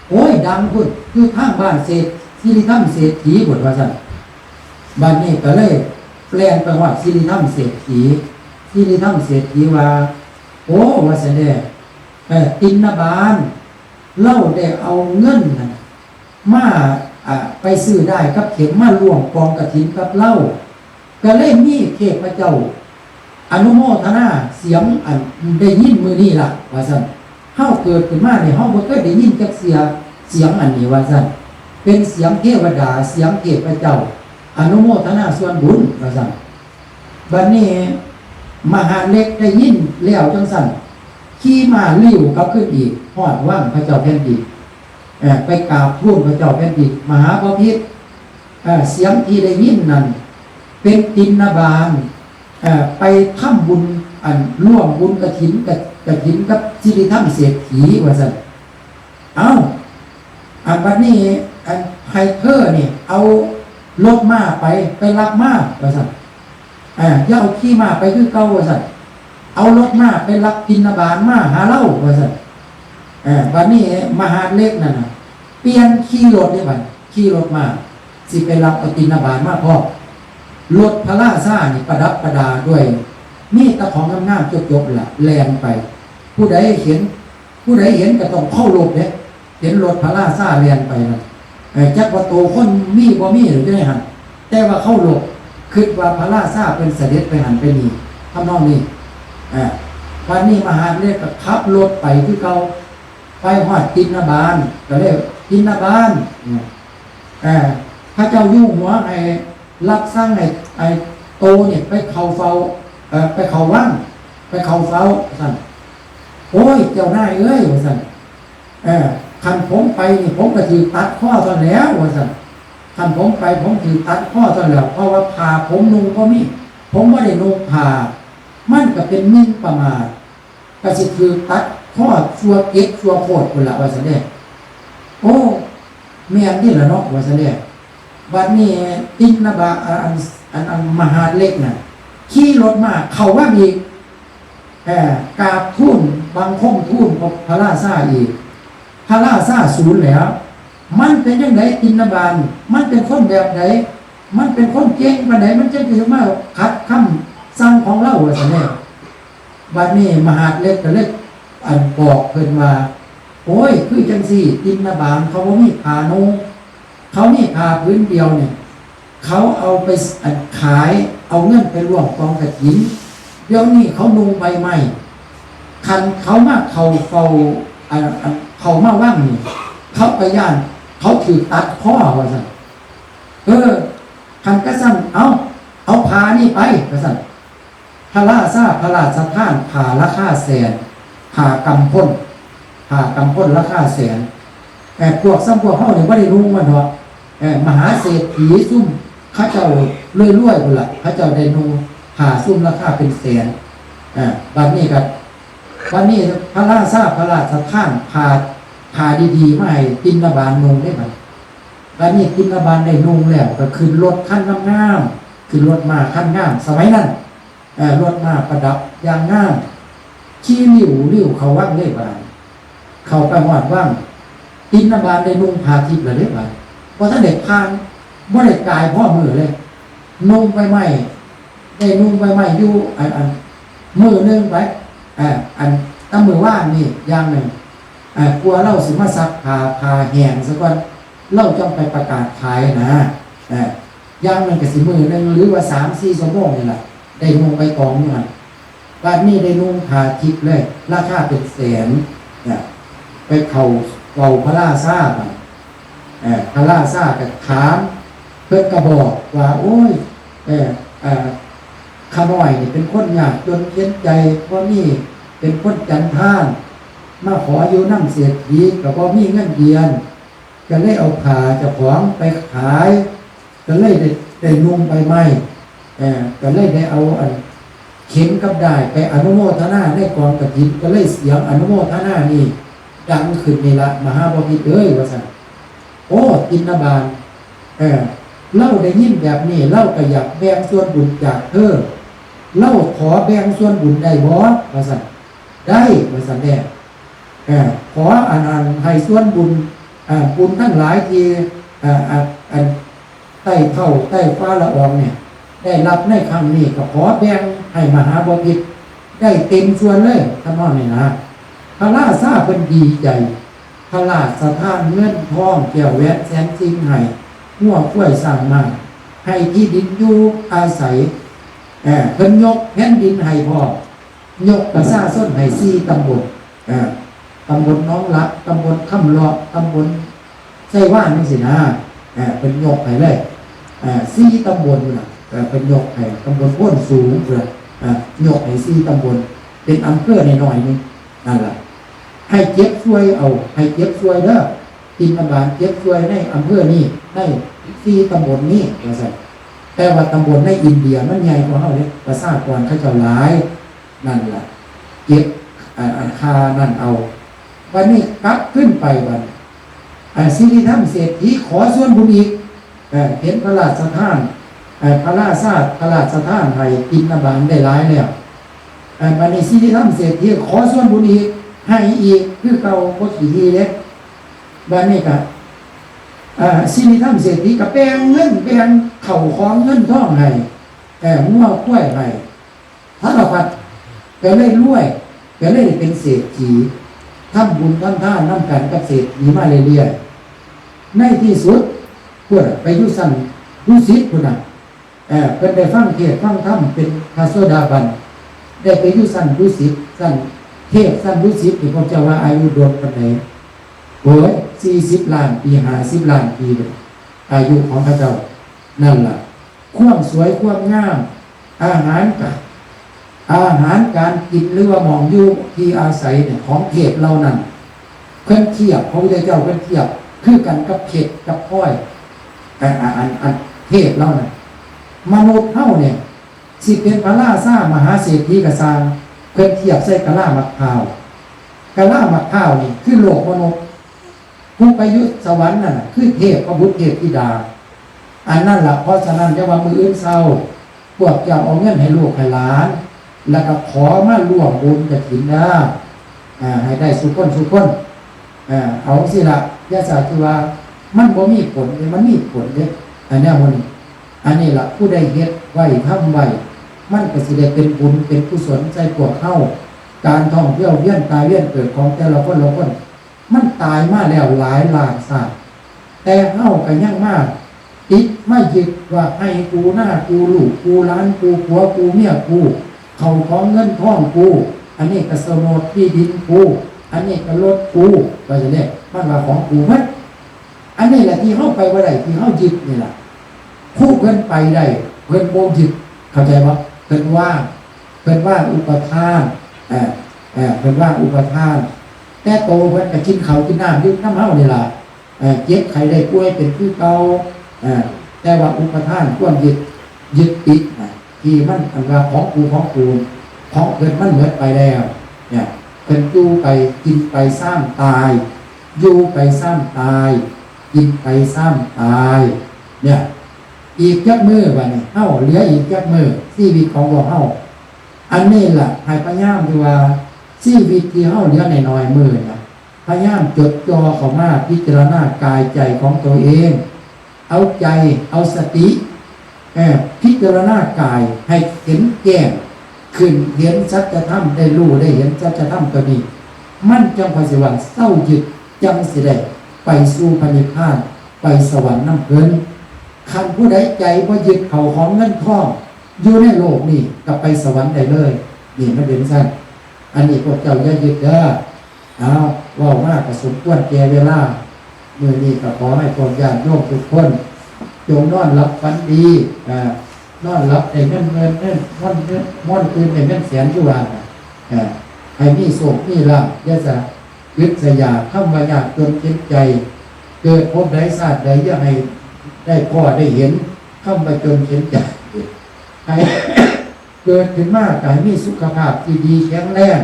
โอ้ย ดังพุ้น อยู่ทางบ้านเศรษฐ สิริธรรมเศรษฐีพุ้น ว่าซั่น บัดนี้ก็เลยแล่นไปฮอดสิริธรรมเศรษฐี สิริธรรมเศรษฐีว่า โอ้ ว่าซั่นเด้ เอ่อ ติณบาล ลาวได้เอาเงินนั่นมา อ่า ไปซื้อด้ายกับเข็มมาร่วมกองกฐินกับลาว ก็เลยมีเทพเจ้าอนุโมทนาเสียงอันได้ยินมื้อนี้ล่ะ ว่าซั่น เฮาเกิดขึ้นมานี่เฮาบ่เคยได้ยินจักเทื่อเสียงอันนี้ ว่าซั่น เป็นเสียงเทวดา เสียงเทพเจ้าอนุโมทนาส่วนบุญ ว่าซั่น บัดนี้มหาดเล็กได้ยินแล้วจั่งซั้น ขี่ม้าลิ่วกลับคืนอีก ฮอดวังพระเจ้าแผ่นดิน เอ่อ ไปกราบทูลพระเจ้าแผ่นดิน มหาบพิตร เอ่อ เสียงที่ได้ยินนั่น เป็นติณบาล เอ่อ ไปทำบุญ อันร่วมบุญกฐิน กะ กฐินกับสิริธรรมเศรษฐี ว่าซั่น เอ้า อันบัดนี้ อันให้เธอนี่ เอารถม้าไป ไปรับมา ว่าซั่น อ่า อย่าเอาขี่ม้าไปคือเก่า ว่าซั่น เอารถม้าไปรับติณบาลมาหาลาว ว่าซั่น อ่า บัดนี้มหาดเล็กนั่นน่ะ เปลี่ยนขี่รถเด้บัด ขี่รถม้า สิไปรับเอาติณบาลมาพร้อม รถพระราชานี่ประดับประดาด้วย มีแต่ของงามๆ จบๆ ล่ะ แล่นไป ผู้ใดเห็น ผู้ใดเห็นก็ต้องเคารพเด้ เห็นรถพระราชาแล่นไปนั่น เอ่อ จักว่าโตคนมีบ่มีหรือจั่งใดหั่น แต่ว่าเคารพ คิดว่าพระราชาเพิ่นเสด็จไปหั่นไปนี่ ทำนองนี้ เอ่อ บัดนี้มหาดเล็กก็ขับรถไปคือเก่า ไปฮอดติณบาล ก็เลย ติณบาล เนี่ย เอ่อ พระเจ้าอยู่หัวให้รับสั่งให้ ให้โตเนี่ยไปเข้าเฝ้า เอ่อ ไปเข้าวัง ไปเข้าเฝ้า ซั่น โอ้ย เจ้านายเอ้ย ว่าซั่น เออ คันผมไปนี่ ผมก็ถืกตัดคอซั่นแหล้ว ว่าซั่น คันผมไป ผมถืกตัดคอซั่นแหล้ว เพราะว่าผ้าผมนุ่งบ่มี ผมบ่ได้นุ่งผ้า มันก็เป็นหมิ่นประมาท ก็สิถืกตัดคอชั่วเก็บชั่วโคตรพุ้นล่ะ ว่าซั่นเด้ โอ้ แม่นนี่ล่ะเนาะ ว่าซั่นเด้ บัดนี้ติณบา อัน อัน อันมหาดเล็กน่ะ ขี่รถม้าเข้าวังอีก เอ่อ กราบทูลบังคมทูลพระราชาอีก พระราชาสูนแล้ว มันเป็นจั่งใดติณบาล มันเป็นคนแบบใด มันเป็นคนเก่งปานใด มันจั่งสิมาขัดคำสั่งของลาว ว่าซั่นแหละ บัดนี้มหาดเล็กก็เลย อัน บอกเพิ่นว่า โอ้ย คือจั่งซี้ ติณบาลเขาบ่มีผ้านุ่ง เขามีผ้าผืนเดียวเนี่ย เขาเอาไป อัน ขาย เอาเงินไปร่วมกองกฐิน เดี๋ยวนี้เขานุ่งใบไม้ คันเขามาเข้าเฝ้า อัน อัน เข้ามาวังนี่ เขาก็ย้าน เขาถืกตัดคอ ว่าซั่น เออ คันกะซั่น เอา เอาผ้านี่ไป ว่าซั่น พระราชาพระราชทานผ้าราคาแสน ผ้ากำพล ผ้ากำพลราคาแสน แต่พวกซ้ำพวกเฮานี่บ่ได้นุ่งมันดอก เอ่อ มหาเศรษฐีซุ่มเขาเจ้ารวยๆ พุ้นล่ะ เขาเจ้าได้นุ่งผ้าซุ่มราคาเป็นแสน อ่า บัดนี้ก็ บัดนี้พระราชาพระราชทานผ้า ผ้าดีๆ มาให้ติณบาลนุ่งเด้บัด บัดนี้ติณบาลได้นุ่งแล้ว ก็ขึ้นรถคันงามๆ ขึ้นรถม้าคันงาม สมัยนั้น เอ่อ รถม้าประดับอย่างงาม ขี่ลิ่วๆ เข้าวังเลยบาด เข้าไปฮอดวัง ติณบาลได้นุ่งผ้าทิพย์แล้วเด้บาด บ่ทันได้ผ่าน บ่ได้กายพอมื้อเลย นุ่งใบไม้ ได้นุ่งใบไม้อยู่ อัน อัน มื้อหนึ่งไป เอ่อ อัน แต่มื้อวานนี่อย่างหนึ่ง เอ่อ กว่าลาวสิมาซักผ้า ผ้าแห้งซะก่อน ลาวจั่งไปประกาศขายนะ เอ่อ อย่างหนึ่งก็สิมื้อหนึ่ง หรือว่าสามสี่ชั่วโมงนี่ล่ะ ได้นุ่งใบตองอยู่หั่น บัดนี้ได้นุ่งผ้าทิพย์เลย ราคาเป็นแสน เนี่ย ไปเข้าเฝ้าพระราชาบัด เอ่อ พระราชาก็ถาม เพิ่นก็บอกว่า โอ้ย เอ่อ เอ่อ ข้าน้อยนี่เป็นคนยากจนเข็ญใจ บ่มี เป็นคนจันทาน มาขออยู่นำเศรษฐีก็บ่มีเงินเดือน ก็เลยเอาผ้าเจ้าของไปขาย ก็เลยได้ ได้นุ่งใบไม้ เอ่อ ก็เลยได้เอาอัน เข็นกับด้ายไปอนุโมทนาในกองกฐิน ก็เลยเสียงอนุโมทนานี่ดังขึ้นนี่ละ มหาบพิตรเอ้ย ว่าซั่น โอ้ ติณบาล เออ เฮาได้ยินแบบนี้ เฮาก็อยากแบ่งส่วนบุญจากเธอ เฮาขอแบ่งส่วนบุญได้บ่ ว่าซั่น ได้ ว่าซั่นแน่ เออ ขออันนั้นให้ส่วนบุญ เออ บุญทั้งหลายที่ เออ อัน อัน ไต่เฒ่าไต่ฟ้าละอองเนี่ย ได้รับในครั้งนี้ ก็ขอแบ่งให้มหาบพิตรได้เต็มส่วนเลย ทำนองนี้นะ พระราชาเพิ่นดีใจ พระราชทานเงินทองแก้วแหวนแสนสิ่งให้ งัวควายช้างม้า ให้ที่ดินอยู่อาศัย เออ เพิ่นยกแผ่นดินให้พร้อม ยกประชาชนให้สี่ตำบล เออ ตำบลหนองหลัก ตำบลคำเลาะ ตำบลไชว่านจั่งซี้นะ เออ เพิ่นยกให้เลย เออ สี่ตำบลน่ะ เออ เพิ่นยกให้ ตำบลโพนสูงพุ้นน่ะ เออ ยกให้สี่ตำบล เป็นอำเภอน้อยๆหนึ่ง นั่นล่ะ ให้เก็บส่วยเอา ให้เก็บส่วยเด้อ ติณบาลเก็บส่วยในอำเภอนี้ ในสี่ตำบลนี้ ว่าซั่น แต่ว่าตำบลในอินเดียมันใหญ่กว่าเฮาเด้ ประชากรเขาเจ้าหลาย นั่นล่ะ เก็บ อ่า อันค่านั่นเอา บัดนี้กลับขึ้นไปบัดนี้ อ่า สิริธรรมเศรษฐีขอส่วนบุญอีก เอ่อ เห็นพระราชทาน เอ่อ พระราชา พระราชทานให้ติณบาลได้หลายแล้ว เอ่อ บัดนี้สิริธรรมเศรษฐีขอส่วนบุญอีก ให้อีกคือเก่า บ่ขี้ทีเด้ บัดนี้ก็ เอ่อ สิริธรรมเศรษฐีก็แบ่งเงิน แบ่งเข้าของเงินทองให้ เอ่อ งัวควายให้ สารพัด ก็เลยรวย ก็เลยได้เป็นเศรษฐี ทำบุญทำทานนำกันกับเศรษฐีมาเรื่อยๆ ในที่สุด พุ้นน่ะ ไปอยู่ชั้นดุสิตพุ้นน่ะ เอ่อ เพิ่นได้ฟังเทศน์ฟังธรรมเป็นพระโสดาบัน ได้ไปอยู่ชั้นดุสิต ชั้นเทพชั้นดุสิตนี่พระเจ้าว่าอายุโดนปานใด โอ้ย สี่สิบล้านปี ห้าสิบล้านปี อายุของพระเจ้า นั่นล่ะ ความสวยความงาม อาหารกะ อาหารการกินหรือว่าหม่องอยู่ที่อาศัยเนี่ย ของเทพเหล่านั้น เพิ่นเทียบ พระพุทธเจ้าเพิ่นเทียบ คือกันกับเพชรกับพลอย อัน อัน อัน อันเทพเหล่านั้น มนุษย์เฮาเนี่ย สิเป็นพระราชามหาเศรษฐีก็ซ่าง เพิ่นเทียบใส่กะลาหมากพร้าว กะลาหมากพร้าวนี่คือโลกมนุษย์ ผู้ไปอยู่สวรรค์นั่นน่ะ คือเทพบุตรเทพธิดา อันนั้นล่ะ เพราะฉะนั้นอย่าว่ามื้ออื่นเช้า พวกเจ้าเอาเงินให้ลูกให้หลาน แล้วก็ขอมาร่วมบุญกฐินเด้อ อ่า ให้ได้ซุคนซุคน อ่า เอาจั่งซี้ล่ะ อย่าสาคือว่ามันบ่มีผลเด้ มันมีผลเด้ อันเนี้ยมัน อันนี้ล่ะ ผู้ใดเฮ็ดไว้ทำไว้ มันก็สิได้เป็นบุญเป็นกุศลใส่พวกเฮา การท่องเที่ยวเวียนตายเวียนเกิดของแต่ละคนละคน มันตายมาแล้วหลายล้านชาติ แต่เฮาก็ยังมาติดมายึดว่าไฮ่กูนากู ลูกกูหลานกู ผัวกูเมียกู เข้าของเงินทองกู อันนี้ก็โฉนดที่ดินกู อันนี้ก็รถกู ว่าจั่งซี้ มันว่าของกูหมด อันนี้แหละที่เฮาไปบ่ได้ ที่เฮายึดนี่ล่ะ ผู้เพิ่นไปได้ เพิ่นบ่ยึด เข้าใจบ่ เพิ่นวาง เพิ่นวางอุปาทาน เอ่อ เอ่อ เพิ่นวางอุปาทาน แต่โตเพิ่นก็กินข้าวกินน้ำอยู่นำเฮานี่ล่ะ เอ่อ เจ็บไข้ได้ป่วยเป็นคือเก่า เอ่อ แต่ว่าอุปาทานความยึด ยึดติดนะ ที่มันอันว่าของกูของกู ของเพิ่นมันหมดไปแล้ว เนี่ย เพิ่นอยู่ไปกินไปซ้ำตาย อยู่ไปซ้ำตาย กินไปซ้ำตาย เนี่ย อีกจักมื้อบัดนี้ เฮาเหลืออีกจักมื้อ ชีวิตของพวกเฮา อันนี้ล่ะ ให้พยายามที่ว่าชีวิตที่เฮาเหลือน้อยๆมื้อนะ พยายามจดจ่อเข้ามาพิจารณากายใจของตัวเอง เอาใจ เอาสติ เอ่อ พิจารณากายให้เห็นแจ้ง ขึ้นเห็นสัจธรรม ได้รู้ได้เห็นสัจธรรมตัวนี้ มันจั่งค่อยสิว่าเซายึด จั่งสิได้ไปสู่พระนิพพาน ไปสวรรค์นำเพิ่น คันผู้ใดใจบ่ยึดเข้าของเงินทอง อยู่ในโลกนี้ก็ไปสวรรค์ได้เลย นี่มันเป็นซั่น อันนี้พวกเจ้าอย่ายึดเด้อ เอา เว้ามาก็สมควรแก่เวลา มื้อนี้ก็ขอให้พวกญาติโยมทุกคน จงนอนหลับฝันดี อ่า นอนหลับได้เงินหมื่น เงินม่อน เงินม่อนตื่นได้เงินแสนอยู่ว่าน่ะ อ่า ให้มีโชคมีลาภ อย่าสะอึดสะอยาก คำว่ายากจนเข็ญใจ เกิดภพใดชาติใดอย่าให้ได้พ้อได้เห็น คำว่าจนเข็ญใจ ให้ เกิดขึ้นมาก็ให้มีสุขภาพที่ดีแข็งแรง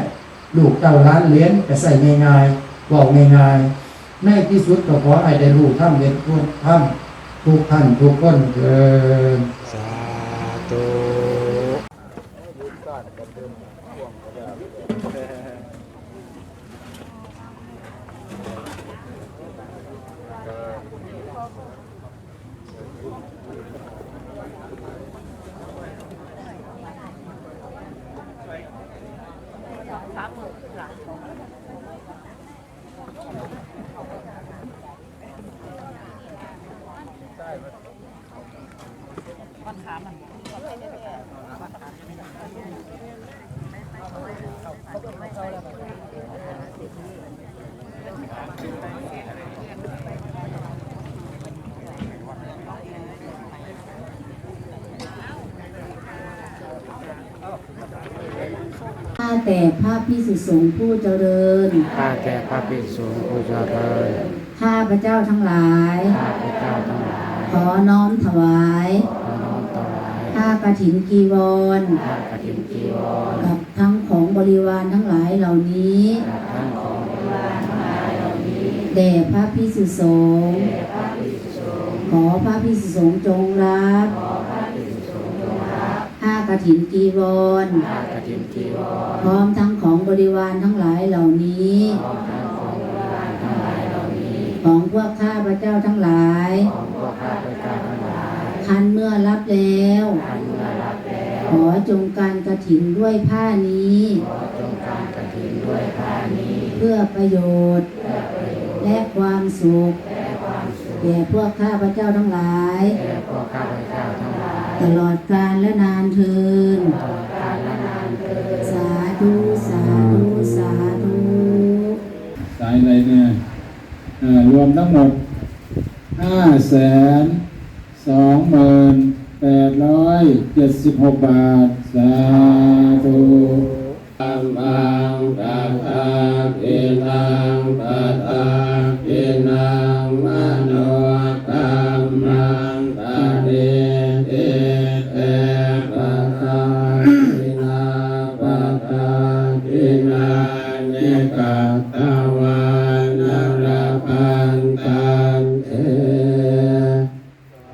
ลูกเต้าหลานเหลนก็ใช้ง่ายๆ เว้าง่ายๆ ในที่สุดก็ขอให้ได้รู้ธรรมเห็นควรธรรมทุกท่านทุกคนเทอญ สาธุ ข้าแต่พระภิกษุสงฆ์ผู้เจริญ ข้าแต่พระภิกษุสงฆ์ผู้เจริญ ข้าพเจ้าทั้งหลาย ข้าพเจ้าทั้งหลาย ขอน้อมถวาย ขอน้อมถวาย ผ้ากฐินจีวร ผ้ากฐินจีวร กับทั้งของบริวารทั้งหลายเหล่านี้ กับทั้งของบริวารทั้งหลายเหล่านี้ แด่พระภิกษุสงฆ์ แด่พระภิกษุสงฆ์ ขอพระภิกษุสงฆ์จงรับ ขอพระภิกษุสงฆ์จงรับ ผ้ากฐินจีวร ผ้ากฐินจีวร พร้อมทั้งของบริวารทั้งหลายเหล่านี้ พร้อมทั้งของบริวารทั้งหลายเหล่านี้ ของพวกข้าพเจ้าทั้งหลาย ของพวกข้าพเจ้าทั้งหลาย ครั้นเมื่อรับแล้ว ครั้นเมื่อรับแล้ว ขอจงการกฐินด้วยผ้านี้ ขอจงการกฐินด้วยผ้านี้ เพื่อประโยชน์ เพื่อประโยชน์ และความสุข และความสุข แก่พวกข้าพเจ้าทั้งหลาย แก่พวกข้าพเจ้าทั้งหลาย ตลอดกาลและนานเทอญ ตลอดกาลและนานเทอญ สาธุ สาธุ สาธุ สายอะไรเนี่ย เอ่อ รวมทั้งหมด ห้าแสนสองหมื่นแปดร้อยเจ็ดสิบหกบาท สาธุ ธัมมัง ตถาคิณัง ปะทาคิณัง มโน ธัมมัง ปะริตติ เต ปะทาคิณา ปะทาคิณานิ กัตถวานะ ละพันธันเต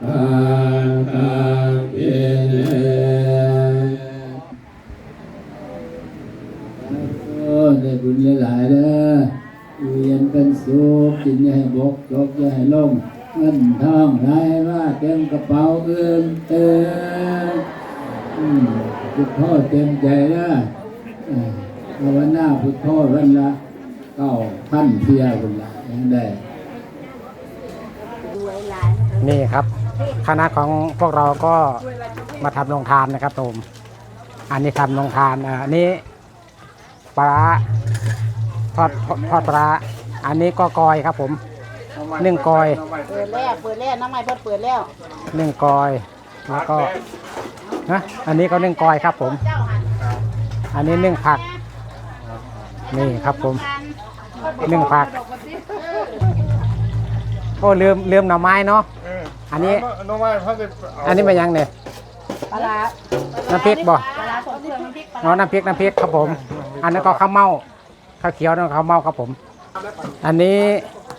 ปะทาคิเณ โอ้ ได้บุญหลายๆ เด้อ อยู่เย็นเป็นสุข กินอย่าให้บก จกอย่าให้ลง เงินทองไหลมาเต็มกระเป๋าเอิ้นเติม อืม พุทโธเต็มใจเด้อ เออ ภาวนาพุทโธวันละเก้าพันเทื่อพุ้นละ ยังได้ นี่ครับ คณะของพวกเราก็มาทำโรงทานนะครับผม อันนี้ทำโรงทาน อ่า อันนี้ปลาร้า ทอด ทอดปลาร้า อันนี้ก็กอยครับผม นึ่งกอย เปิดแล้ว เปิดแล้ว น้องใหม่เพิ่นเปิดแล้ว นึ่งกอย แล้วก็ ฮะ อันนี้ก็นึ่งกอยครับผม อันนี้นึ่งผัก นี่ครับผม นึ่งผัก โอ้ ลืม ลืมหน่อไม้เนาะ เออ อันนี้ เอาหน่อไม้เขาจะเอา อันนี้เป็นยังเนี่ย ปลาร้า น้ำพริกบ่ ปลาร้าทรงเครื่อง น้ำพริกปลาร้า อ๋อ น้ำพริก น้ำพริกครับผม อันนั้นก็ข้าวเม่า ข้าวเขียวนั่นข้าวเม่าครับผม อันนี้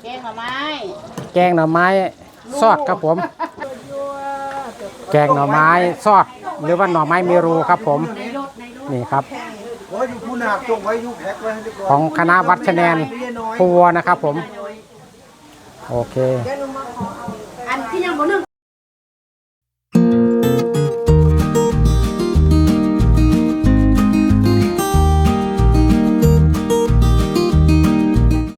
แกงหน่อไม้ แกงหน่อไม้ซอสครับผม แกงหน่อไม้ซอส หรือว่าหน่อไม้เมรูครับผม นี่ครับ โอ้ย อยู่พูนหากจงไว้ อยู่แพ็คไว้ให้เรียบร้อย ของคณะวัดชะแนน ครัวนะครับผม โอเค อันที่ยังบ่นึ่ง